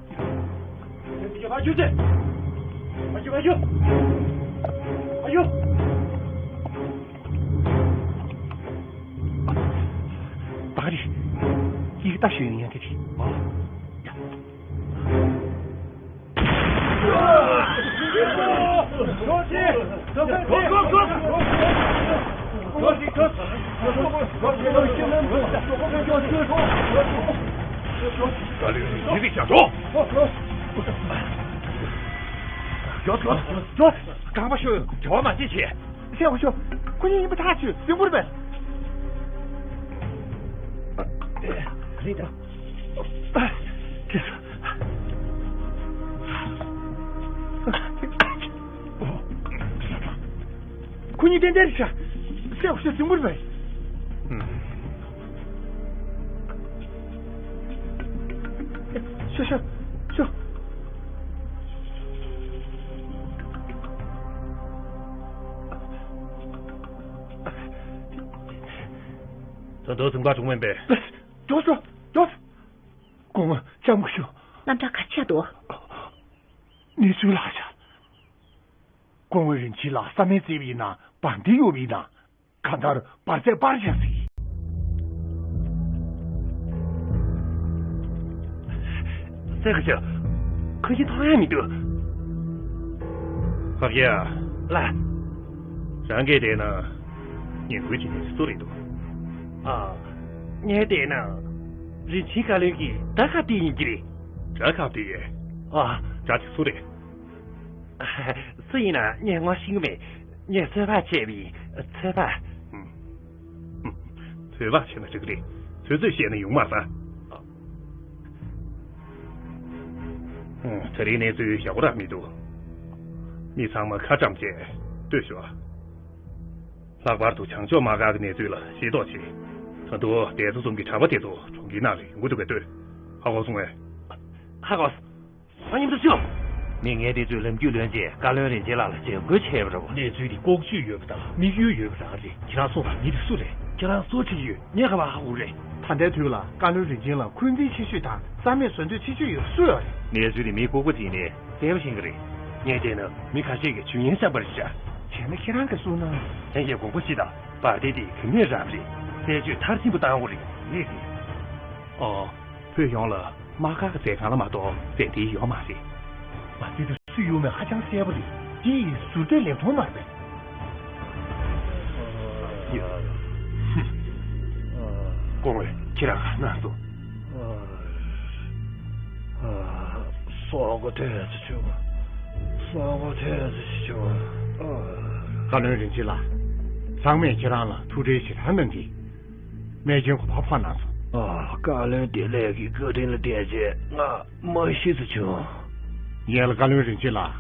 ཨ་ཡོ། ཨ་ཡོ། ཨ་ཡོ། ཨ་ཡོ། བ་རི། ཡིག་ལྟ་ཞུ་ཡོང་ཡང་དེ་རེད། ད་ལོས་ཡིན་ཟིག་བྱ་འགྲོ། ཡོད་ཡོད་ཡོད། རྐང་པ་ཤོར། དྲི་བ་མ་བྱེད་བྱེད། ཤེས་པ་ཤོ། ཁོ་གཉིས་ཡིན་པ་ཐག་ཆོད། ཟིང་པོར་བས། ག་རེ་ད། ཁོ་གཉིས་ཏན་ཏན་རེད་ཤག་སེའུ་ཤ་ཟིང་པོར་བས། ཤོ་ཤོ་ཤོ། ད་དུང་ཟིང་པ་བྱུང་མིན་པས། མགྱོགས་སོ། མགྱོགས་སོ། སྐུ་ངོ་ལྕམ་སྐུ་ཞབས། རྣམ་གྲངས་ག་ཆགས་འདུག་གནས་ཚུལ་ལྷག་བྱ། སྐུ་ངོ་རིན་ཆེན་ལགས་བསམ་ཡས་བརྩེ་བ་ཡིན་ན་བར་འདི་ཡོད་པ་ཡིན་ན། གང་ལྟར་བར་ཆད་སྤར་བཞག་ཟིག་སེ་ག་ཤ། ཁོ་ཡི་མཐོང་ཡ་མི་འདུག་ཧབ་ཡ། ལ། རང་གིས་བལྟས་ན་ཉེ་འཁོར་གྱི་གནས་ཚུལ་སུ་རེད་འདུག་ཨ། ངས་བལྟས་ན་རིན་ཆེན་བཀའ་བློན་གྱི་དགྲ་ཁ་དེ་ཡིན་གྱི་རེད། དགྲ་ཁ་དེ། ཨ། དགྲ་དེ་སུ་རེད། སུ་ཡིན་ན་ངས་ངོ་ཤེས་ཀྱི་མེད། ངས་ཚོད་དཔག་བྱས་པ་ཡིན། ཚོད་དཔག་ཚོད་དཔག་བྱས་ན་འགྲིག་གི་རེད། ཚོད་ཚོད་བཤད་ན་ཡོང་མ་རེད། ད་རེས་གནས་ཚུལ་ཡག་པོ་རག་མི་འདུག་མི་ཚང་མ་ཁ་བཀྲམ་བྱས་ལྟོས་ཤོག་ལྷག་པར་དུ་བྱང་ཕྱོགས་དམག་སྒར་གྱི་གནས་ཚུལ་ལ་ཤེས་རྟོགས་བྱེད། ད་དུང་དེ་ཚོ་ཚོམ་གྱི་གྲྭ་པ་དེ་ཚོ་གྲོང་ཁྱེར་ནང་ལ་ཡོང་གི་འདུག་གས་ལྟོས། ཧ་གོ་སོང་ངས། ཧ་གོ། ཨ། མཉམ་དུ་ཤོག་མི་ངན་དེ་ཚོས་ལམ་རྒྱུས་ལོན་རྗེས་བཀའ་བློན་རིན་ཆེན་ལགས་ལ་འཇབ་རྒོལ་བྱས་པ་རེད་པ། གནས་ཚུལ་འདི་ལྐོག་ཇུས་ཡོད་པ་དང་དམིགས་ཡུལ་ཡོད་པ་རང་རེད། ཁྱེད་རང་སོང་ཙང་མི་དེ་སུ་རེད། ཁྱེད་རང་སུ་ཆགས་ཡོད། ངས་ག་པར་ཧ་གོ་རེད། ད་ལྟའི་དུས་ལ་བཀའ་བློན་རིན་ཆེན་ལ་འཁོན་འཛིན་ཆེ་ཤོས་དང་རྩ་མེད་བཟོ་འདོད་ཆེ་ཤོས་ཡོད་སུ་ཡོད་རེད། གནས་ཚུལ་འདི་མི་ལྐུགས་པ་ཅིག་ནས་གསལ་པོ་ཤེས་ཀྱི་རེད། ངས་བལྟས་ན་མི་ཁ་ཤས་ཀྱིས་ཇུས་ངན་བསགས་པ་རེད་ཤག་བྱས་ན་ཁྱེད་རང་གིས་གསུངས་ན། ལྷན་རྒྱས་དགོངས་པ་ཞུ་དང་། བར་དེ་དེ་ག་ནས་རག་རེད། རྩད་གཅོད་མཐར་ཕྱིན་པ་བཏང་དགོས་རེད། རེད་རེད། ཨོ། བོད་ཡོངས་ལ་དམག་སྒར་གྱི་མཛད་ཁང་ལ་མ་གཏོགས་རྩད་དེ་ཡོད་མ་རེད། མ་རྩད་དེ་སུ་ཡོད་མེད་ཧ་ཅང་གསལ་པོ་རེད། དེ་ཡིས་ཟུར་འདྲེས་ལེབ་མཐོང་མ་རེད་པས། སྐུ་ངོ་ཁྱེད་རང་ག་ན་སོང་། སྲོག་ག་ཐེ་ཚེ་ཆུ། སྲོག་ག་ཐེ་ཚེ་ཆུ། བཀའ་བློན་རིན་ཆེན་ལགས། ཚང་མས་ཁྱེད་རང་ལ་ཐུགས་ཁྲལ་ཞེ་དྲག་གནང་གི། རྨས་སྐྱོན་གོ་བ་ཕོག་གནང་སོང་། ཨ། བཀའ་བློན་བདེ་ལེགས་ཀྱི་བཀའ་དྲིན་ལ་བརྟེན་བྱས་ང་མ་ཤི་ཚུལ་བྱུང་། ཡན་ལགས། བཀའ་བློན་རིན་ཆེན་ལགས།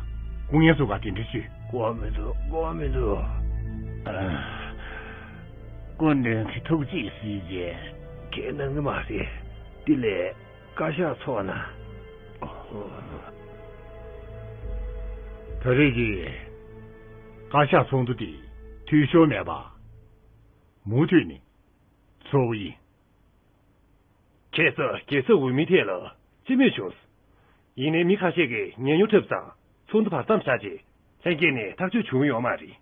སྐུ་ངལ་གསོ་ག་དེ་འདྲ་ཞུས། དགོས་མི་འདུག་དགོས་མི་འདུག་ཨ། སྐུ་མདུན་གྱི་ཐུགས་རྗེས་གཟིགས་རྗེས། ཁས་གནང་གི་མ་རེད། དེ་ལས་བཀའ་ཤག་ཚོགས་ན། ད་རེས་ཀྱི་བཀའ་ཤག་ཚོགས་འདུ་དེ་འཐུས་ཤོར་མེད་པ། མུ་མཐུད་ནས་ཚོགས་ཡིན། ཁ་སང་རྒྱལ་ཚབ་འོས་མི་ཐད་ལ་སྤྱི་མོས་བྱུང་། ཡིན་ནའི་མི་ཁ་ཤས་ཀྱིས་ཉེན་གཡོལ་འཁྲབ་ཙང་ཚོགས་འདུ་བར་མཚམས་བཞག་རྗེས་ལྷན་རྒྱས་ནས་ཐག་གཅོད་བྱུང་ཡོད་མ་རེད།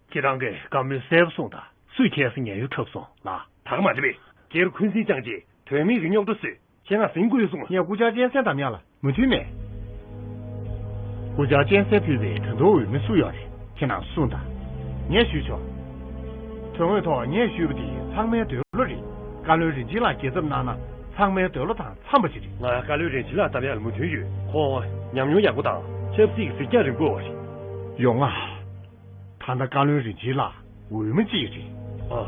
ཁྱེད་རང་གིས་བཀའ་མོལ་གསལ་པོ་གསུངས་དང་། སུས་ཁ་སང་ཉེན་གཡོལ་འཁྲབ་སོང་ལ། ད་ག་མ་རེད་པས། སྒེར་འཁོན་འཛིན་བཅངས་རྗེས་དོན་མེད་ཀྱི་རྙོག་དྲ་བཟོས། ཆེད་མངགས་ཟིན་དགོས་གསུངས། ངས་སྐུ་བཅར་གཅན་གཟན་དམ་ཡག་ལ་མོས་མཐུན་མེད། སྐུ་བཅར་གཅན་གཟན་ཕུད་པའི་ད་དུང་འོས་མི་སུ་ཡོད་རེད། ཁྱེད་རང་གསུངས་དང་། ངས་ཞུས་ཆོག་དོན་དངོས་ཐོག་ངས་ཞུས་པ་དེ་ཚང་མའི་འདོད་བློ་རེད། བཀའ་བློན་རིན་ཆེན་ལགས་རྒྱལ་ཚབ་གནང་ན་ཚང་མའི་འདོད་བློ་དང་འཚམས་པ་ཞིག་རེད། ང་བཀའ་བློན་རིན་ཆེན་ལགས་དམ་ཡག་ལ་མོས་མཐུན་ཡོད། ཁོང་ཉམས་མྱོང་ཡག་པོ་དང་ཆབ་སྲིད་ཀྱི་གཟིགས་རྒྱང་རིང་པོ་ཡོད་པ་རེད། ཡོང་ང་། ད་ལྟ་བཀའ་བློན་རིན་ཆེན་ལགས་འོས་མི་གཅིག་རེད། ཨ།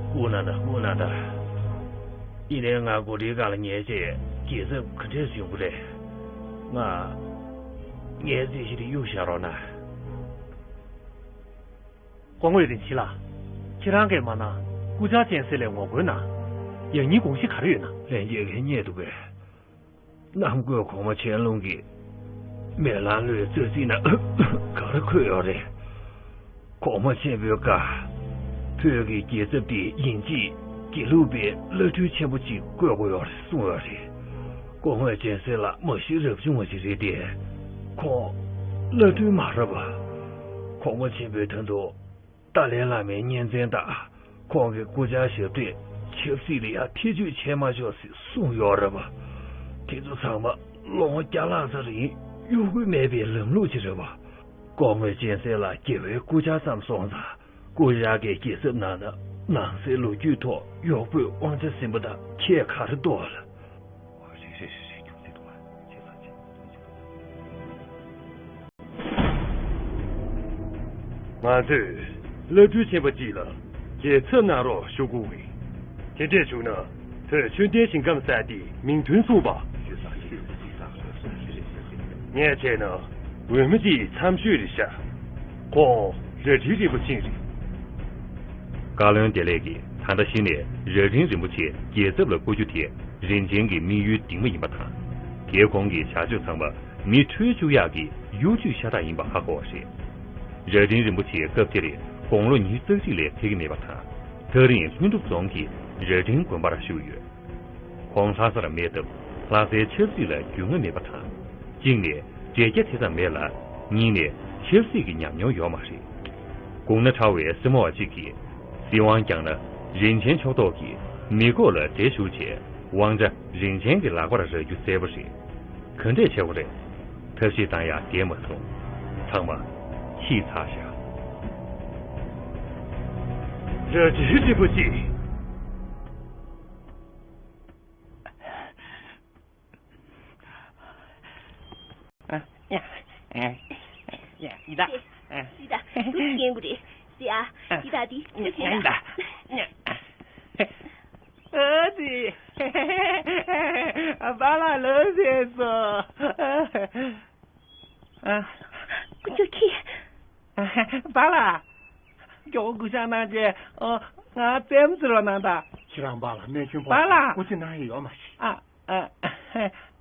སྐུ་མཁྱེན་ད། སྐུ་མཁྱེན་ད། ཡིན་ནའི་ང་གོ་སྒྲིག་སྒང་ལ་ཉལ་བྱས་རྒྱལ་ཚབ་ག་འདྲས་ཡོང་གི་རེད། ང་ངའི་རྩིས་གཞི་དེ་གཡུག་བཞག་རོགས་གནང་། སྐུ་ངོ་རིན་ཆེན་ལགས། ཁྱེད་རང་གིས་མ་གནང་། སྐུ་བཅར་གཅན་གཟན་ལ་ངོ་རྒོལ་གནང་། ཡང་སྙིང་དགོངས་གཞི་ག་རེ་ཡོད་ན། ལྷན་རྒྱས་ཀྱིས་རྙེད་འདུག་པས། གནམ་བསྐོས་གོང་མ་ཆན་ལུང་གིས་མེ་ལང་ལོའི་རྩ་ཚིག་ནང་ག་རེ་འཁོད་ཡོད་རེད། གོང་མ་ཆེན་པོའི་བཀའ། བོད་ཀྱི་རྒྱལ་ཚབ་དེ་ཡིན་གཅིག་དགེ་ལུགས་པའི་བླ་སྤྲུལ་ཆེན་པོ་གཅིག་བསྐོ་དགོས་ཡོད་རེད་གསུངས་ཡོད་རེད། སྐུ་ངོ་གཅན་གཟན་ལགས་མ་གཞི་རབ་བྱུང་བ་ཞིག་རེད་དེ། ཁོང་བླ་སྤྲུལ་མ་རེད་པ། གོང་མ་ཆེན་པོས་ད་དུང་ཏཱ་ལའི་བླ་མའི་གཉེན་ཚན་དང་ཁོང་གི་སྐུ་བཅར་ཞབས་གྲས་ཆབ་སྲིད་ལ་ཡང་ཐེ་བྱུས་བྱེད་མ་ཆོག་ཟེར་གསུངས་ཡོད་རེད་པ། དེ་ཚོ་ཚང་མ་ལོ་ངོ་བརྒྱ་ལྷག་ཙམ་རིང་གཡོ་འགུལ་མེད་པའི་ལམ་ལུགས་ཅིག་རེད་པ། སྐུ་ངོ་གཅན་གཟན་ལགས་རྒྱལ་བའི་སྐུ་བཅར་ཙམ་སོང་ཙང་ སྐུ་ཞབས་ཀྱི་རྒྱལ་ཚབ་ནང་ན་ནང་སའི་ལོ་རྒྱུས་ཐོག་གཡོག་པོས་དབང་ཆ་ཟིན་པ་དང་ཁྱད་ག་རེ་འདུག་ལགས། རེད་རེད་རེད་རེད། ཁྱོད་ཚོས་འདུག་བ། ཁྱེད་ཚོ་ཅི། ང་ཚོས་བླ་སྤྲུལ་ཆེན་པོ་གཅིག་ལ་རྒྱལ་ཚབ་གནང་རོགས་ཞུ་དགོས་པས། དེ་འདྲས་བྱུང་ན་བོད་ཆོས་ལྡན་ཞིང་ཁམས་ས་དེའི་མིང་དོན་མཚུངས་པ། ངས་བྱས་ན་འོས་མི་དེའི་མཚམས་ཤོས་རེད་ཤག་ཁོང་རྭ་སྒྲེང་རིན་པོ་ཆེ་རེད། བཀའ་བློན་བདེ་ལེགས་ཀྱིས་ད་ལྟ་གཞི་ནས་རྭ་སྒྲེང་རིན་པོ་ཆེ་རྒྱལ་ཚབ་ལ་བསྐོ་རྒྱུ་དེ་རིན་ཆེན་གྱི་དམིགས་ཡུལ་འདིང་མ་ཡིན་པ་དང་། དེ་གོང་གི་བྱ་སྤྱོད་ཚང་མ་མི་ཁྲོས་བཅུག་ཡག་གི་གཡོ་ཇུས་ཤ་སྟག་ཡིན་པ་ཧ་གོ་བ་རེད། རྭ་སྒྲེང་རིན་པོ་ཆེ་སྐབས་དེར་དགུང་ལོ་ཉི་ཤུ་རྩ་གཅིག་ལས་ཕེབས་ཀྱི་མེད་པ་དང་། ཐག་རིང་ལྷུན་གྲུབ་རྫོང་གི་རྭ་སྒྲེང་དགོན་པར་བཞུགས་ཡོད། ཁོང་ལྷ་སར་མེད་སྟབས་ལྷ་སའི་ཆབ་སྲིད་ལ་རྒྱུས་མངའ་མེད་པ་དང་། གཅིག་ནས་འབྲེལ་རྒྱ་དེ་ཙམ་མེད་ལ། གཉིས་ནས་ཆབ་སྲིད་ཀྱི་ཉམས་མྱོང་ཡོད་མ་རེད། དགུང་ན་ཕྲ་བའི་སེར་མོ་བ་གཅིག་གིས་སྲིད་དབང་བསྐྱངས་ན་རིན་ཆེན་ཕྱོགས་གཏོགས་ཀྱིས་མི་ཁོག་ལ་འདྲེ་ཞུགས་བྱས་དབང་ཆ་རིན་ཆེན་གྱི་ལག་པར་རག་རྒྱུ་གསལ་པོ་རེད། ག་འདྲས་བྱེད་དགོས་རེད། ཐབས་ཤེས་བཏང་ཡག་བསྡད་མ་སོང་། ཚང་མ་ཤི་ཚར་བཞག་རྭ་སྒྲེང་རིན་པོ་ཆེ། ཡ་ཡ་ཡ། ཡི་ད། ཡི་ད། དུ་སྐྱེན་གུ་རེད། ཡ། ཡི་ད་དེ་དུ་སྐྱེན་ད། ཨ་དེ། པཱ་ལགས་ལོས་ཟེར་སོང་། ཨ། ཅོ་ཁི། པཱ་ལགས། མགྱོགས་པོ་སྐུ་ཞབས་གནང་རྗེས། ཨ། ང་རྩེད་མོ་རྩེ་རོགས་གནང་དང་། ཁྱེད་རང་པཱ་ལགས་རྨས་སྐྱོན་ཕོག་པཱ་ལགས། སྐུ་མཁྱེན་གནང་ཡས་ཡོད་མ་རེད། ཨ། ཨ།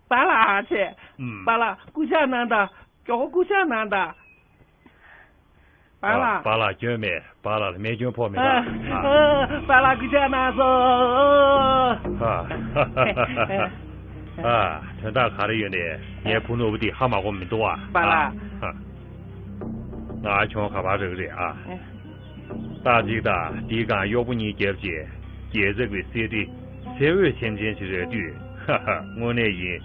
པཱ་ལགས་ཨ་ཆེ། ཨུམ། པཱ་ལགས་སྐུ་ཞབས་གནང་དང་། མགྱོགས་པོ་སྐུ་ཞབས་གནང་དང་། པཱ་ལགས། པཱ་ལགས་སྐྱོན་མེད། པཱ་ལགས་ལ་རྨས་སྐྱོན་ཕོག་མེད་ད། ཨ། པཱ་ལགས་སྐུ་ཞབས་གནང་སོང་། ཨ། ཨ། དོན་དག་ག་རེ་ཡོད་ནས་ངའི་བུ་ནོར་བུ་འདི་ཧ་མ་གོ་མི་འདུག་ཨ། པཱ་ལགས། ཨ། ང་ཁྱོད་ག་པར་རག་རེད་ཨ། ཨ། ད་ཅིག་ད་འདིའི་སྒང་གཡོག་པོ་གཉིས་བརྒྱབ་རྗེས་རྒྱལ་ཚབ་ཀྱི་གསེར་ཁྲི་གསེར་འོད་ཆེམ་ཆེམ་ཞིག་རག་དུས། ཧ་ཧ། དངོས་གནས་ཡིན།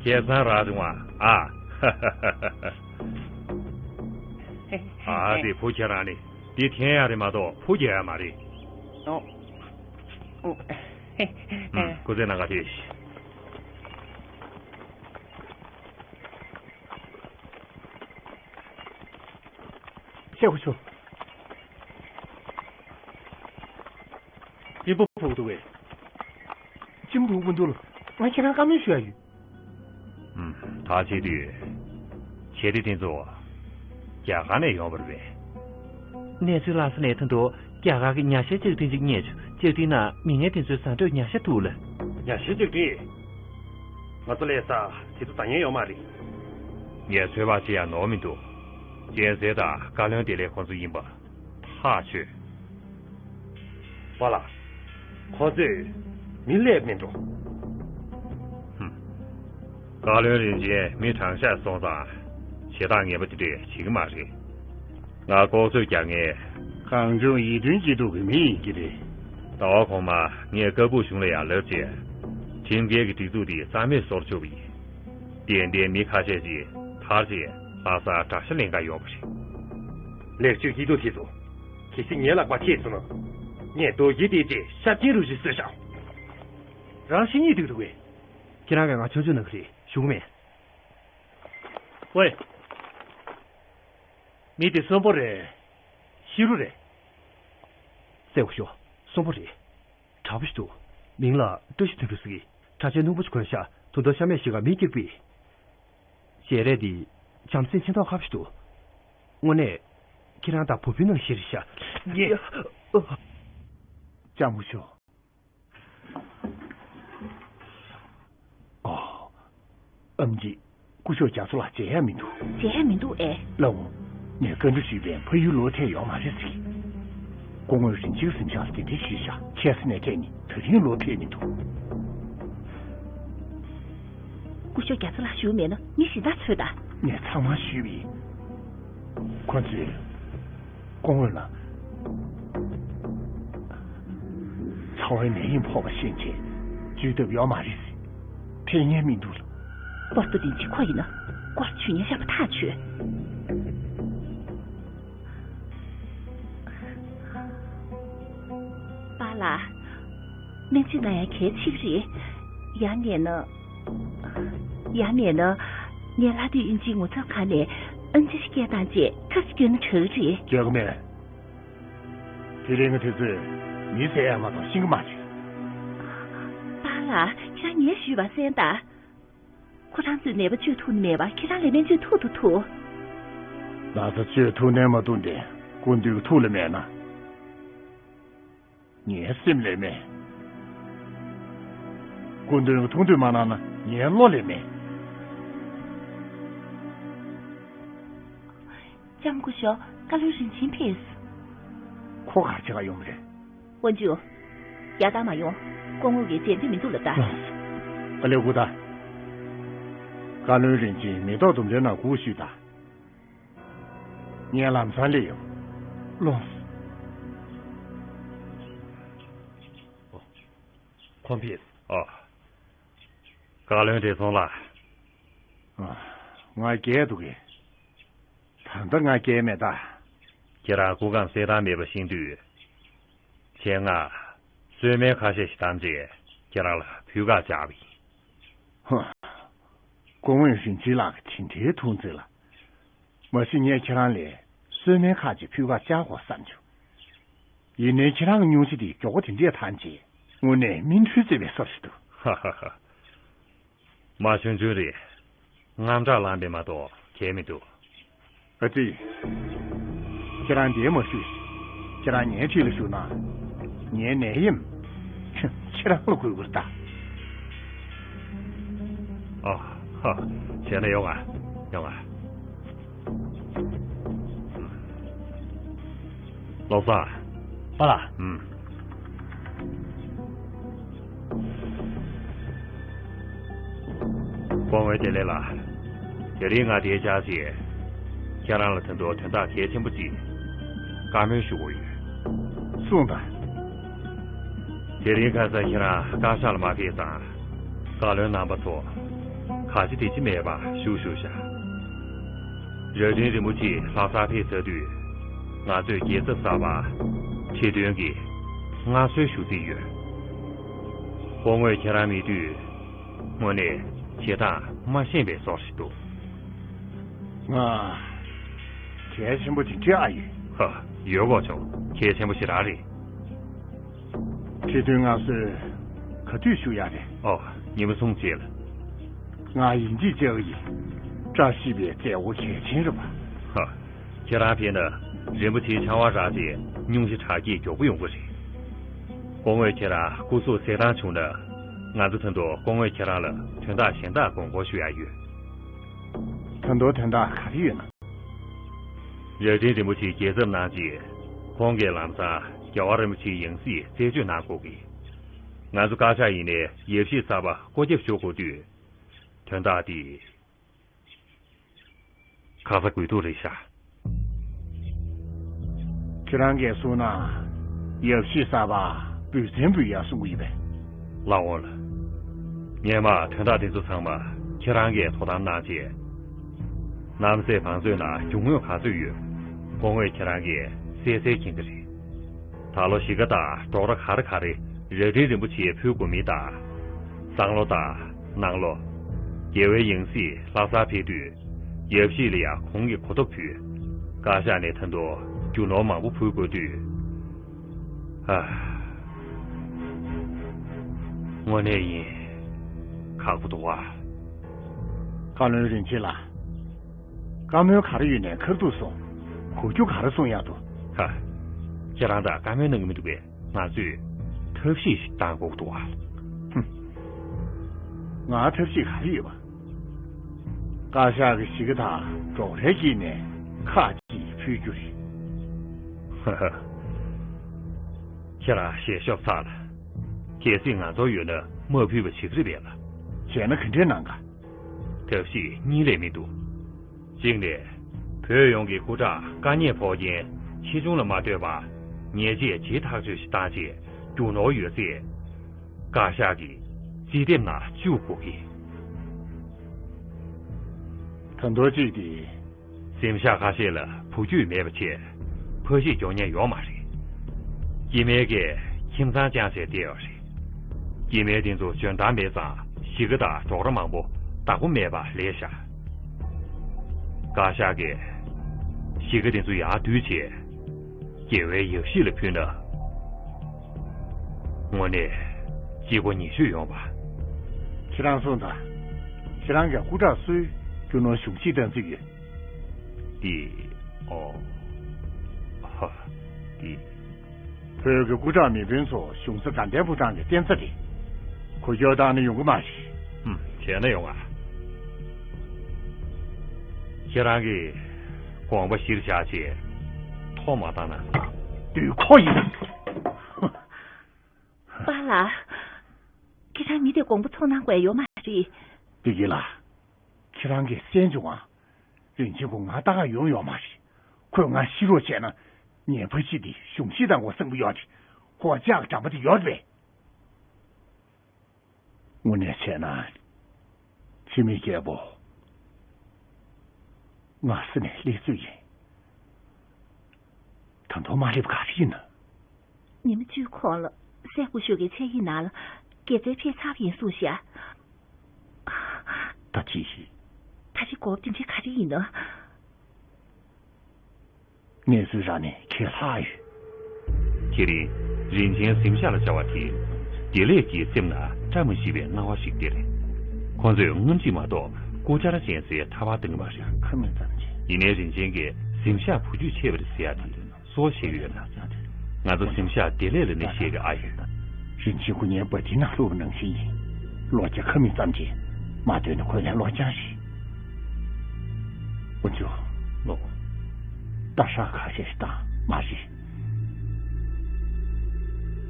ཁྱད་མཚར་རང་བྱུང་བ་ཨ། ཧ་ཧ་ཧ་ཧ། ཨ་དེ་བུ་ཁྱེད་རང་ནི་འདི་འཐེན་ཡ་རེད་མ་གཏོགས་བུ་རྒྱག་ཡ་མ་རེད། ཨོ། ཨོ། ཨུམ། སྐུ་ཚེ་ནང་ག་ཐེ། ཤེག་ཧུ་ཆོ། གཅིན་པ་ཕོག་འདུག་གས། གཅིན་པ་ཕོག་མི་འདུག་ལ། ང་ཁྱེད་རང་བཀའ་མོལ་ཞུ་ཡ་ཡོད། ཨུམ། ད་བྱེད་དུས། བྱེད་དེ་དེ་ཚོ་རྒྱ་གར་ནས་ཡོང་བ་རེད་པས། གནས་ཚུལ་ལྷག་ས་ནས་ད་དུང་རྒྱ་གར་གྱི་ཉ་ཤ་བཅག་ཐེངས་གཅིག་རྙེད་བྱུང་། བཅག་ཐེངས་ནང་མི་ངན་དེ་ཚོའི་བཟའ་འཕྲོད་ཉ་ཤ་འདུག་ལ། ཉ་ཤ་བཅག་ཐེངས། ང་ཚོ་ལས་ས་དེ་ཚོ་ཟ་མཁན་ཡོད་མ་རེད། ངས་ཚོད་དཔག་བྱེད་ཡ་ནོར་མི་འདུག་གཅན་གཟན་དང་བཀའ་བློན་བདེ་ལེགས་ཁོང་ཚོ་ཡིན་པ་ཐག་ཆོད། པཱ་ལགས། ཁོ་ཚོས་མི་སླེབས་མི་འགྲོ། ཧུམ། བཀའ་བློན་རིན་ཆེན་མི་དྲང་ཤག་སོང་ཙང་བྱེད་སྟངས་ངན་པ་དེ་འདྲས་བྱེད་ཀྱི་མ་རེད། ང་ལྐོག་གསོད་རྒྱག་མཁན། གང་བྱུང་ཡིད་མཐུན་བྱེད་ཐུབ་ཀྱི་མི་ཡིན་གྱི་རེད། ཟླ་བ་གོང་མ་ངས་ཀ་སྦུག་གཞུང་ལ་ཡང་ལབ་བྱས། ཁྲིམས་འགལ་གྱི་སྒྲིག་འཛུགས་འདི་རྩ་མེད་བཟོ་ཆོག་པ་ཡིན། ཏན་ཏན་མི་ཁ་ཤས་ཤིག་ཐར་རྗེས་ལྷ་སར་དགྲ་ཤ་ལེན་ག་ཡོང་བ་རེད། ལེགས་བཅོས་སྐྱིད་སྡུག་དེ་ཚོ། གལ་སྲིད་ངའི་ལག་པར་ཐེབས་སོང་ན། ངས་རྡོ་རྗེ་གཏད་རྗེས་ཤ་ཆེན་རུ་ཞིག་གསོས་བཞག་རང་ཤི་སྙིང་འདོད་འདུག་གས། ཁྱེད་རང་གིས་ང་ཆོག་ཆོག་གནང་གི་རེད་ཞུ་གི་མེད། ཝེ། མི་དེ་གསོན་པོ་རེད། ཤི་རུ་རེད། སེ་གོ་ཤོ། གསོན་པོ་རེད། དྲག་པོ་ཞིག་འདུག་མིང་ལ་བཀྲ་ཤིས་དོན་གྲུབ་ཟེར་གི། གྲྭ་ཆས་རྣོན་པོ་ཞིག་གོན་ཤག་དུང་ཐོག་ཤ་མེད་ཞིག་ག་མི་སྐྱུག་པས། ཞལ་རས་འདི་བྱམས་སེམས་ཆེ་མདོག་ཁ་པོ་ཞིག་འདུག་དངོས་གནས་ཁྱེད་རང་དང་བུ་སྤུན་ནང་བཞིན་རེད་ཤག་ལྕམ་སྐུ་ཞབས། ཨོ། ཨེམ་ཆི། སྐུ་ཞབས་རྒྱ་མཚོ་ལགས་མཇལ་ཡ་མི་འདུག་མཇལ་ཡ་མི་འདུག་ཨེ། ལགས་འོང་། ངས་བཀའ་འདྲི་ཞུས་པས་ཕ་ཡུལ་ལོག་ཐལ་ཡོད་མ་རེད་ཟེར། སྐུ་ངོ་རིན་ཆེན་གཟིམ་ཤག་ལ་གདན་འདྲེན་ཞུས་བཞག་ཁ་སང་ནས་སྤྲད་ནས་ད་རིང་ལོག་ཐལ་མི་འདུག་སྐུ་ཞབས་རྒྱ་མཚོ་ལགས་བཞུགས་མེད་ན་ངས་གཞན་དག་འཚོལ་དང་། ངས་ཚང་མ་ཞུས་པ་ཡིན། ཁོ་ཚོས། སྐུ་ངོ་ལ། ཚ་བའི་ནད་ཡམས་ཕོག་པ་ཤེས་བྱས། བཅོས་ཐབས་ཡོད་མ་རེད་ཟེར། ཕེབས་མཁན་མི་འདུག་ལ། པར་དུ་དེ་འཆི་ཁོ་ཡིན་ན། སྐོར་བཅོས་ཉེན་བཞག་པ་ཐག་ཆོད། ལགས། སྨན་བཅོས་གནང་ཡ་གལ་ཆེ་གི་རེད། ཡང་ཉེས་ན། ཡང་ཉེས་ན། ངས་ལྷ་སྡེ་དབྱིན་ཇིའི་ངོ་ཚབ་ཁང་ནས་ཨན་ཅི་ཞིག་སྐད་བཏང་རྗེས་ཁ་ཞིག་སྐྱོན་ན་དྲག་གི་རེད། རྒྱག་གི་མེད། དེ་རིང་གི་དུས་ཚོད་མི་བསད་ཡ་མ་གཏོགས་ཤེས་ཀྱི་མ་རེད། པཱ་ལགས། ཁྱེད་རང་ངས་ཞུས་པ་གསན་དང་། ཁོ་རང་ཚོས་ནད་པ་བཅོས་ཐུབ་ནི་མེད་པ་ཁྱེད་རང་ལས་སྨན་བཅོས་ཐུབ་དང་ཐུབ། ན་ཚ་བཅོས་ཐུབ་ནས་མ་ཐུབ་ནས་སྐུ་མདུན་གྱི་ཐུགས་ལ་མེད་ན། ངའི་སེམས་ལས་མེད། སྐུ་མདུན་གྱི་ཐུགས་འདོད་མ་གནང་ན་ངའི་བློ་ལས་མེད། ལྕམ་སྐུ་ཞབས། བཀའ་བློན་རིན་ཆེན་ཕེབས། ཁོ་ག་ཅི་ག་ཡོང་གི་རེད། དབོན་ཇུ། རྒྱག་སྟངས་མ་ཡོང་། སྐུ་ངོ་གིས་མཇལ་འདོད་མི་འདུག་ལབ་ད། ཨ་ལེ་སྐུ་ད། བཀའ་བློན་རིན་ཆེན་མེ་ཏོག་ལྡུམ་རའི་ནང་སྒུག་ཞུས་དང་། ངས་ལམ་སང་སླེབས་ཡོང་། ལོངས། ཁོང་ཕེབས། ཨོ། བཀའ་བློན་བགྲེས་སོང་ལགས། ཨ། ང་རྒས་འདུག་གས། ད་ལྟ་ང་རྒས་མེད་ད། ཁྱེད་རང་སྐུ་ཁམས་གསལ་ཐང་མེད་པ་ཤེས་དུས། ཁྱེད་ང་གསོལ་སྨན་ཁ་ཤས་ཤིག་བཏང་རྗེས་ཁྱེད་རང་ལ་ཕུལ་ཁ་བཅག་པ་ཡིན། ཧོ། སྐུ་ངོ་ཧྲིན་ཆི་ལགས་ཀྱི་དེ་འདྲའི་ཐུགས་བརྩེ་ལ། མ་གཞི་ངས་ཁྱེད་རང་ལ་གསོལ་སྨན་ཁག་ཅིག་ཕུལ་ཁ་བཅག་དགོས་བསམ་བྱུང་། ཡིན་ནའི་ཁྱེད་རང་གི་སྙུང་གཞི་དེ་མགྱོགས་པོ་དེ་འདྲས་ཐང་རྗེས་དངོས་གནས་སྨིན་གྲོལ་བྱེད་པའི་བཟོ་ཞིག་འདུག་ཧ་ཧ་ཧ། མ་ཆུང་ཆུང་རེད། དངངས་སྐྲག་ལངས་པས་མ་གཏོགས་གལ་མི་འདུག་ཨ་ཙི། ཁྱེད་རང་འདིར་མ་བཞུགས། ཁྱེད་རང་ངའི་འཁྲིས་ལ་བཞུགས་ན། ངའི་ནད་ཡམས་ཁྱེད་རང་ལ་འགོས་ཀྱི་རེད་ད། ཨ་ཧ། བྱས་ན་ཡོང་ང་། ཡོང་ང་། བློ་བཟང་། པཱ་ལགས། ཨུམ། སྐུ་ངོ་བདེ་ལེགས་ལགས། དེ་རིང་ང་འདིར་བཅར་རྗེས། ཁྱེད་རང་ལ་ད་དུང་དོན་དག་གལ་ཆེན་པོ་གཅིག་བཀའ་མོལ་ཞུ་དགོས་ཡོད། གསུངས་དང་། དེ་རིང་ཁ་སང་ཁྱེད་རང་བཀའ་ཤག་ལ་མ་ཕེབས་ཙང་། བཀའ་བློན་རྣམ་པ་ཚོ་ག་ཅི་དེ་ཅི་མེད་པར་བཞུགས་བཞུགས་ཤག་རྭ་སྒྲེང་རིན་པོ་ཆེ་ལྷ་སར་ཕེབས་ཚར་དུས། ང་ཚོས་རྒྱལ་ཚབ་གསར་པར་ཁྲི་སྟོན་གྱི་མངའ་གསོལ་ཞུ་རྩིས་ཡོད། སྐུ་ངོས་ཁྱེད་རང་མེད་དུས། དངོས་གནས་བྱེད་སྟངས་མ་ཤེས་པའི་བཟོ་ཞིག་འདུག་ང་གལ་ཆེན་པོ་ཅིག་འདྲི་ཨ་ཡོད། ཧ། ཡོད་དགོས་བྱུང་། གལ་ཆེན་པོ་ཞེ་དྲག་རེད། ཁྲི་སྟོན་མངའ་གསོལ་ག་དུས་ཞུ་ཡ་རེད། ཨོ། ཉིན་མོ་སུམ་རྗེས་ལ། ང་ཡིན་གཅིག་བཅར་གི་ཡིན། བཀྲ་ཤིས་པའི་མཛད་སྒོ་གལ་ཆེན་རེད་པ། ཧ། ཁྱེད་རང་ཕེབས་ན་རིན་པོ་ཆེའི་ཕྱག་དབང་རག་རྗེས་སྙུང་གཞི་དྲག་སྐྱེད་མགྱོགས་པོ་ཡོང་གི་རེད། སྐུ་ངོས་ཁྱེད་རང་སྐུ་གཟུགས་གསལ་ཐང་བྱུང་ན། ང་ཚོ་ད་དུང་སྐུ་ངོས་ཁྱེད་རང་ལ་དོན་དག་གཞན་དག་དགོངས་སྐོར་ཞུ་ཡ་ཡོད། ད་དུང་དོན་དག་ག་རེ་ཡོད་ན། རྭ་སྒྲེང་རིན་པོ་ཆེ་རྒྱལ་ཚབ་གནང་རྗེས། ཁོང་གིས་ལམ་སང་རྒྱལ་བ་རིན་པོ་ཆེའི་ཡང་སྲིད་རྩད་གཅོད་གནང་དགོས་ཀྱི། ང་ཚོ་བཀའ་ཤག་ཡིན་ནའི་ཡབ་གཞིས་གསར་པ་བསྐོ་རྒྱབ་ཞུ་དགོས་དུས། དོན་དག་འདི་ཁ་ཚ་དགོས་གཏུགས་རེད་ཤག་ཁྱེད་རང་གིས་གསུངས་ན། ཡབ་གཞིས་གསར་པ་འབུལ་ཚན་འབུལ་ཡག་གསུང་གི་ཡོད་པས། ལགས་འོང་ལགས། སྔོན་མ་དོན་དག་འདི་ཚོ་ཚང་མ་ཁྱེད་རང་གིས་དོ་དམ་གནང་རྗེས། རྣམ་སྲས་བང་མཛོད་ནང་རྒྱུ་དངོས་ག་ཚོད་ཡོད། སྐུ་ངོས་ཁྱེད་རང་གིས་གསལ་གསལ་མཁྱེན་གྱི་རེད། ད་ལོ་གཞིས་ཀ་དང་ཌོག་ར་ག་རེ་ག་རེ་རྭ་སྒྲེང་རིན་པོ་ཆེ་ཕུལ་དགོས་མིན་དང་། སང་ལོ་དང་གནངས་ལོ། རྒྱལ་བའི་ཡང་སྲིད་ལྷ་སར་ཕེབས་དུས། ཡབ་གཞིས་ལ་ཡང་གོང་གི་གོ་ཐོབ་ཕུལ། བཀའ་ཤག་ནས་ད་དུང་རྒྱུ་ནོར་མང་པོ་ཕུལ་དགོས་དུས། ཨ། དངོས་གནས་ཡིན། ཁག་པོ་འདུག་བ། བཀའ་བློན་རིན་ཆེན་ལགས། བཀའ་མོལ་ག་རེ་ཡོད་ནའི་ཁ་ཐུག་གསུང་། གོ་རྒྱུ་ག་རེ་གསུང་ཡག་འདུག་ཧ། ཁྱེད་རང་ད་བཀའ་མོལ་གནང་གི་མི་འདུག་པས། ང་ཚོས་ཐབས་ཤེས་ཤིག་བཏང་དགོས་འདུག་ཨ། ཧུམ། ང་ཐབས་ཤེས་ག་རེ་ཡོད་པ། བཀའ་ཤག་གི་གཞིས་ཀ་དང་ཌོག་རའི་དཀྱིལ་ནས་ཁག་ཅིག་ཕུལ་རྒྱུ་རེད། ཧ་ཧ། ཁྱེད་རང་ཞལ་ཤོབ་ཚར་ལ། གལ་སྲིད་ང་ཚོར་ཡོད་ན་མ་ཕུལ་བ་བྱེད་ཀྱི་རེད་པས་ལ། བྱས་ན་ག་འདྲས་གནང་ག་ཐབས་ཤེས་གཉིས་ལས་མི་འདུག་གཅིག་ནས། བོད་ཡོངས་ཀྱི་སྐུ་དྲག་དཀའ་ཉེན་ཕོག་རྐྱེན་ཆེ་ཆུང་ལ་མ་ལྟོས་པར་ཉེས་ཆད་ཇི་ཐག་ཆོད་ཞིག་བཏང་རྗེས་རྒྱུ་ནོར་ཡོད་ཚད་བཀའ་ཤག་གི་རྩིས་དེབ་ནང་བཅུག་དགོས་ཀྱི། ད་མདོ་གཅིག་དེ། གཟིམ་ཤག་ཁ་ཤས་ལ་བུ་རྒྱུད་མེད་པ་བྱས་ཕ་གཞིས་འགྱོ་མཁན་ཡོད་མ་རེད། སྐྱེ་དམན་གྱིས་ ཁྱིམ་ཚང་རྐྱང་བྱས་བསྡད་ཡོད་རེད། སྐྱེ་དམན་དེ་ཚོ་འཇོན་ཐང་མེད་ཙང་གཞིས་ཀ་དང་གྲོགས་ར་མང་པོ་བདག་པོ་མེད་པར་ལས་བཞག་བཀའ་ཤག་གིས་གཞིས་ཀ་དེ་ཚོ་ཡར་བསྡུས་བྱས། རྒྱལ་བའི་ཡབ་གཞིས་ལ་ཕུལ་ན། དངོས་གནས་གཅིག་པ་ཉེ་ཤོས་ཡོང་བ། ཁྱེད་རང་གསུངས་དང་། ཁྱེད་རང་གི་སྐུ་དྲག་སུས་རྒྱུ་ནོར་གཞུང་གཞིས་བཏང་རྩིས་ཡོད། འདི། ཨོ། ཧ། འདི། བོད་ཀྱི་སྐུ་དྲག་མི་དཔོན་ཚོ་གཞུང་ས་དགའ་ལྡན་ཕོ་བྲང་གི་རྟེན་རྩ་རེད། གོ་སྐྱོར་བཏང་ན་ཡོང་གི་མ་རེད། ཧུམ། བྱས་ན་ཡོང་ང་། ཁྱེད་རང་གིས་དགོངས་པ་གཞིར་བཞག་བྱས་ཐོག་མ་བཏང་ན། བདུད་ཁོ་ཡིན། པཱ་ལགས། ཁྱེད་རང་མི་དེ་དགོངས་པ་ཚོམ་གནང་དགོས་ཡོད་མ་རེད། བདེ་སྐྱིད་ལགས། ཁྱེད་རང་གིས་གསན་བྱུང་ང་། རིན་ཆེན་ཁོ་ང་ལྟ་ག་ཡོང་ཡོད་མ་རེད། ཁོས་ང་ཤི་རོགས་བྱས་ན། ངའི་ཕ་གཞིས་དེ་གཞུང་གཞིས་དང་གོ་བཟང་པོ་ཡོད་རེད། ཁོ་ལྕགས་འགྲམ་པ་དེ་ཡོད་རེད་པས། དངོས་གནས་བྱས་ན། འཆི་མེད་རྒྱལ་པོ། ང་ས་ནས་སླེབས་ཚོད་ཡིན། ད་དུང་མ་སླེབས་ག་རེ་ཡིན་ན། ཉི་མ་བཅུའི་གོང་ལ་སྲས་སྐུ་ཞབས་ཀྱི་ཆེད་ཡིག་ནང་ལ་རྒྱལ་རྩེར་ཕེབས་ཚར་བ་ཡིན་གསུངས་ཤག་ད་ཅི་ཞིག་ད་ཅི་དགོས་པ་དེ་འདྲ་ག་རེ་ཡིན་ན། གནས་ཚུལ་རག་ནས་ཁས་ལྷག་ཡོད། དེ་རིང་རིན་ཆེན་གཟིམ་ཤག་ལ་བཅར་བ་དེ། བདེ་ལེགས་ཀྱི་སེམས་ལ་བཀྲ་མ་ཤིས་པའི་སྣང་བ་ཞིག་སྟེར། ཁོ་ཚོས་སྔོན་གྱི་མ་གཏོགས་སྐུ་བཅར་གཞན་སའི་ཐར་པ་གཏོང་གི་མ་རེད། ཁ་མི་ཙམ་གྱིས། ཡིན་ནའི་རིན་ཆེན་གྱིས་གཟིམ་ཤག་བུ་རྒྱུད་ཆེ་བར་ཟེར་ཡ་དེ། སོགས་བཤད་ཡོད་ན། ང་ཚོ་གཟིམ་ཤག་བདེ་ལེགས་ལ་ནི་བཤད་ཀྱི་ཨ་ཡོད། རིན་ཆེན་སྐུ་ངའི་བ་དེ་ནང་བླུགས་པ་ནང་བཞིན་ཡིན། ལོ་བརྒྱ་ཁ་མིག་ཙམ་གྱིས་མ་ཐོན་ན་ཁོས་ལན་སློག་རྐྱང་རེད། དཀོན་མཆོག་ལོ། རྟ་ཧྲག་ཁ་ཤས་ཤིག་བཏང་མ་རེད།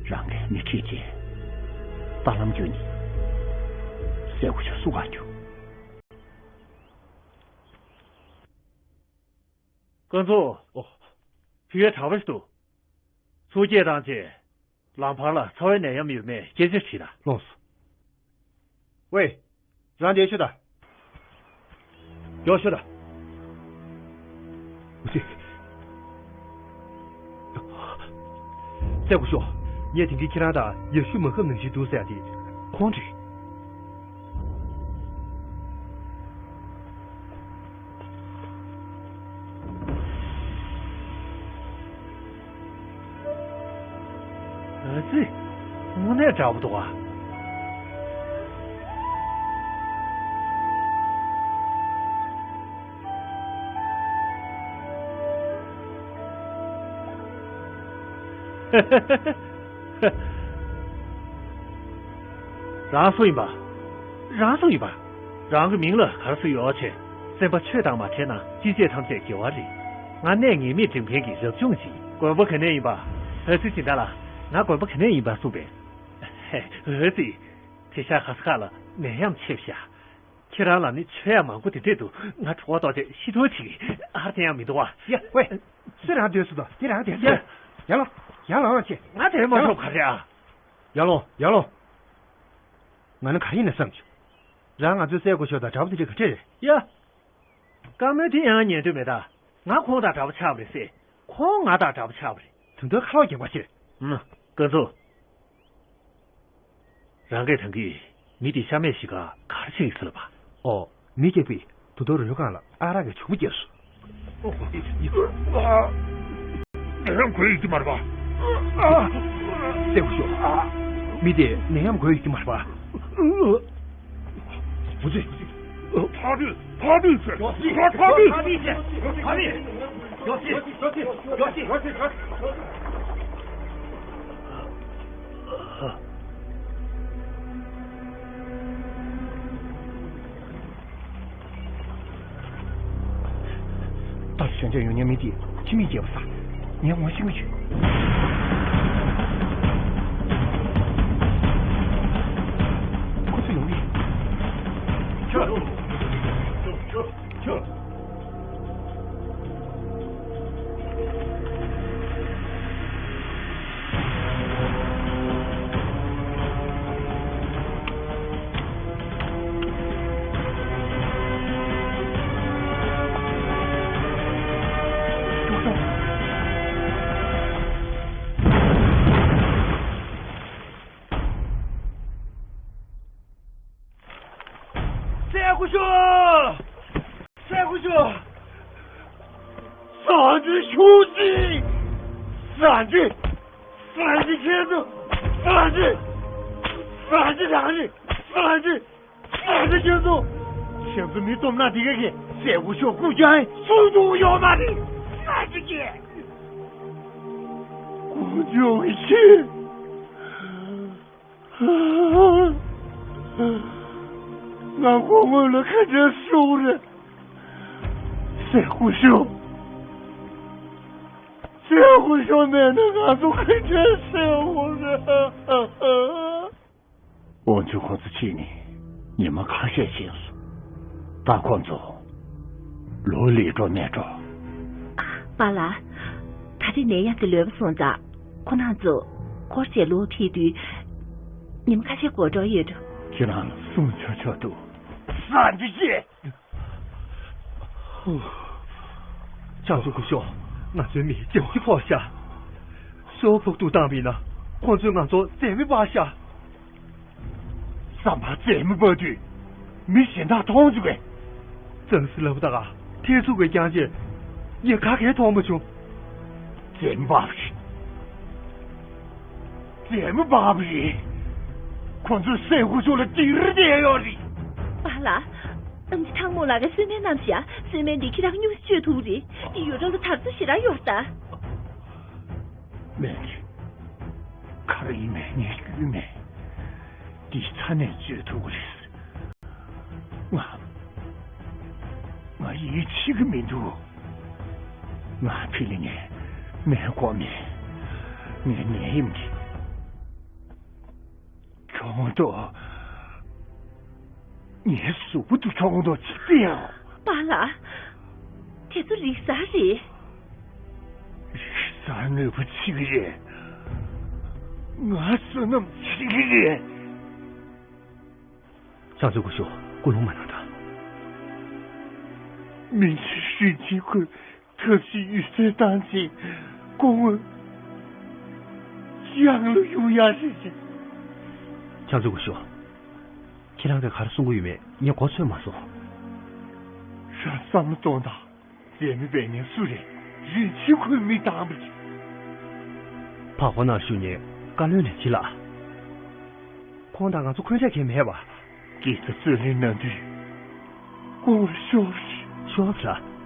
རང་གིས་མི་ཁྲིད་བྱས། རྟ་ལམ་བསྐྱོད་ནས། སྲས་སྐུ་ཞབས་བསུ་གར་རྒྱུགས། སྐུ་ངོ། ཨོ། ཕ་གིར་གྲྭ་པ་ཞིག་འདུག་ཚོ་སྐྱེལ་བཏང་རྗེས། ལམ་བར་ལ་ཚ་བའི་ནད་ཡམས་ཡོད་མེད་སྐད་ཆ་དྲིས་དང་། ལགས་སོ། ཝེ། རང་འདིར་ཤོག་དང་། མགྱོགས་ཤོག་དང་། ཨུ་ཙི། སྲས་སྐུ་ཞབས། ངས་དེང་གི་ཁྱེད་རང་དང་ཡར་ཞུ་མ་ཁབ་ནང་བཞིན་འདུག་ཟེར་ཡ་དེ། ཁོང་རེད། ཨ་ཙི། དངོས་གནས་འདྲ་པོ་འདུག་ཨ། རང་སུ་ཡིན་པ། རང་སུ་ཡིན་པ། རང་གི་མིང་ལ་ག་རེ་ཟེར་ཡོད་ཅེ། སེམས་པ་ཆོས་དང་མ་ཕྲལ་ན་ཅི་བྱེད་ཐམས་ཅད་དགེ་བ་རེད། ང་གནས་ངེས་མེད་འགྲིམ་མཁན་གྱི་རབ་བྱུང་ཅིག་དགོན་པ་ག་ནས་ཡིན་པ། ཨ་ཙི་སྦྱིན་བདག་ལགས། ང་དགོན་པ་ག་ནས་ཡིན་པ་གསུངས་པས། ཨ་ཙི། དེང་སང་ག་ས་ག་ལ་ནད་ཡམས་ཆེ་ཤག་ཁྱེད་རང་ལ་ནི་ཆོས་ཡ་མང་པོ་དེ་འདྲས་འདུག་ང་གྲོད་ཁོག་ལྟོགས་བྱས་ཤི་ཐུབ་ཅིག་ཨར་དེ་ཡང་མི་འདུག་ཨ། ཡ་ཝེ། སུ་རང་སྡོད་སུ་དང་དེ་རང་དེ་སུ། ཡ། ཡར་ལོངས། ཡར་ལོངས་ཅེ། ང་དེ་མ་ཐོབ་ག་རེ་ཨ། ཡར་ལོངས། ཡར་ལོངས། ང་ནི་ག་ཡིན་ན་བསམ་བྱུང་། རང་ང་ཚོའི་སྲས་སྐུ་ཞབས་དང་འདྲ་པོ་དེ་འདྲས་ག་འདྲས་རེད། ཡ། བཀའ་མོལ་དེ་ཡང་ཉན་འདོད་མེད་ད། ང་ཁོང་དང་འདྲ་པོ་ཆགས་པ་རེད་ཟེར། ཁོང་ང་དང་འདྲ་པོ་ཆགས་པ་རེད། དོན་དག་ཁ་ལོག་རྒྱག་པ་ཆེ། ཨུམ། སྐུ་ངོ། རང་གིས་ཐང་གི་མི་དེ་ཤ་མེད་ཤི་ཁ་གར་ཕྱིན་ཡིན་ཟེར་ལ་བ། ཨོ། མི་སྐྱེས་པས་དུ་དོ་རོལ་ཁང་ལ་ཨ་རག་གི་ཆུ་བོ་བརྒྱབ་སོང་། ཨ། ནད་ཡམས་འགོས་ཡོད་ཀྱི་མ་རེད་པ། ཨ། སྲས་སྐུ་ཞབས། མི་དེ་ནད་ཡམས་འགོས་ཡོད་ཀྱི་མ་རེད་པ། འུ་ཚོས། ཕར་རུ། ཕར་རུ་ཟེར། ཕར་ཕར་རུ། ཕར་རུ་ཟེར། ཕར་རུ། ད་གཞོན་སྐྱེས་ཡོད་མཁན་མི་དེ་ཁྱིམ་མི་སྐྱེས་པ་ས། ངས་ངོ་ཤེས་ཀྱི་ཡོད། ཁོ་ཚོ་ཡོང་གི། ཁྱོད། ཁྱོད། ཁྱོད། ཆུ་ཅི། ས་ཅི། ས་ཅི་ཁྱེད་ཚོ། ས་ཅི། ས་ཅི་རང་རེད། ས་ཅི། ས་ཅི་ཁྱེད་ཚོ། ཁྱེད་ཚོ་མི་སྟོབས་ན་དེ་ག་གི་སའི་གོ་ཤོ་ཀུ་ཅང་སུ་དུ་ཡོད་མ་རེད། ས་ཅི་ཁྱེད། ཀུ་ཅོ་གི་ཁྱེད། ང་ཁོ་སྔོན་ལ་ཁ་ཆེ་ཤོག་རེད། སའི་གོ་ཤོ། སའི་གོ་ཤོ་མེད་ན་ང་ཚོ་ཁ་ཆེ་ཤོག་རེད། འོན་ཀྱང་ཁོ་ཚོ་ཕྱིན་ནས་ཉི་མ་ཁ་ཤས་ཕྱིན་སོང་། ད་ཁོ་ཚོ་ལོ་ལེགས་འགྲོ་མེད་འགྲོ། པཱ་ལགས། ད་རེས་ནད་ཡམས་དེ་ལོས་པ་སོང་ཙང་ཁོ་རང་ཚོ་འཁོར་བཅས་ལོག་ཕེབས་དུས་ཉི་མ་ཁ་ཤས་འགོར་འགྲོ་ཡོད་འགྲོ། ཁྱེད་རང་ལ་གསུང་ཆོག་ཆོག་འདུག་ས་འདི་ཅི། ཅང་ཙུའུ་སྐུ་ཞབས། ང་ཚོའི་མི་ལྗིད་ཁོག་ཤ། སོ་ཕོག་ཏུ་བཏང་བས་ན་ཁོང་ཚོས་ང་ཚོ་རྩེད་མོ་སྤར་ཤག་ཟམ་པ་རྩེད་མོ་སྤར་དུས་མི་གཞན་དག་མཐོང་བཅུག་གས། ཙང་སི་ལབ་ད་ག་ཐེ་ཚུགས་ཀྱི་རྐྱང་རྗེས་ངས་ག་གེ་མཐོང་མ་བྱུང་། རྩེད་མོ་སྤར་བ་རེད། རྩེད་མོ་སྤར་བ་རེད། ཁོང་ཚོས་སའི་གོ་ཤོ་ལ་དེ་རིགས་བསྡད་ཡོད་རེད། པཱ་ལགས། ཨེམ་ཆི་ཐང་མོ་ལགས་ཀྱིས་གསོལ་སྨན་བསྣམས་ཤག་གསོལ་སྨན་འདི་ཁྱེད་རང་སྨྱུ་གུ་གཅོད་ཐུབ་རེད། འདི་ཡོད་འགྲོ་ལ་དར་ཚུལ་ཞེ་དྲག་ཡོད་ད། སྨན་རེད། ག་རེ་ཡིན་མིན་ངས་རྒྱུས་མེད། འདི་ཚ་ནས་གཅོད་ཐུབ་ཀྱི་རེད། ང་། ང་ཡིད་ཆེས་ཀྱི་མི་འདུག་ང་ཕི་ལི་ནས་སྨན་དགོས་མེད། ངས་ནད་ཡམས་འདི་གྱོང་ཐོག་ངའི་གཟུགས་པོ་དེ་གྱོང་ཐོག་ཅིག་སྟེར་ཡང་། པཱ་ལགས། དེ་ཚོ་རིག་གསར་རེད། རིག་གསར་ནུས་པ་ཆེ་གི་རེད། ང་བསོད་ནམས་ཆེ་གི་རེད། ཅང་ཙུའུ་སྐུ་ཞབས། ཀུན་སློང་མ་གནང་དང་། མིན་ཅི་ཧྲིན་ཆིན་ཁོས་ཐབས་ཤེས་ཡོད་ཚད་བཏང་རྗེས་སྐུ་ངོ་ཡང་ལ་ཡོང་ཡག་ཞིག་བྱེད། ཅང་ཙུའུ་སྐུ་ཞབས། ཁྱེད་རང་གིས་ག་རེ་གསུང་གི་ཡོད་མེད་ངས་གོ་ཚོད་མ་སོང་། རང་བསམ་བློ་གཏོང་དང་། རྩེད་མོ་སྤར་མཁན་སུ་རེད། ཧྲིན་ཆིན་ཁོས་མི་བཏང་བ་རེད། བར་སྐོར་ནང་ཞུགས་མཁན་བཀའ་བློན་ལས་བྱེད་ལགས། ཁོང་དང་ང་ཚོ་འཁོན་འགྲས་གང་ཡང་མེད་པ། སྐད་ཆ་རྩོད་ལེན་གནང་དུས་སྐུ་ངོ་ཤོར་རེད། ཤོར་ར།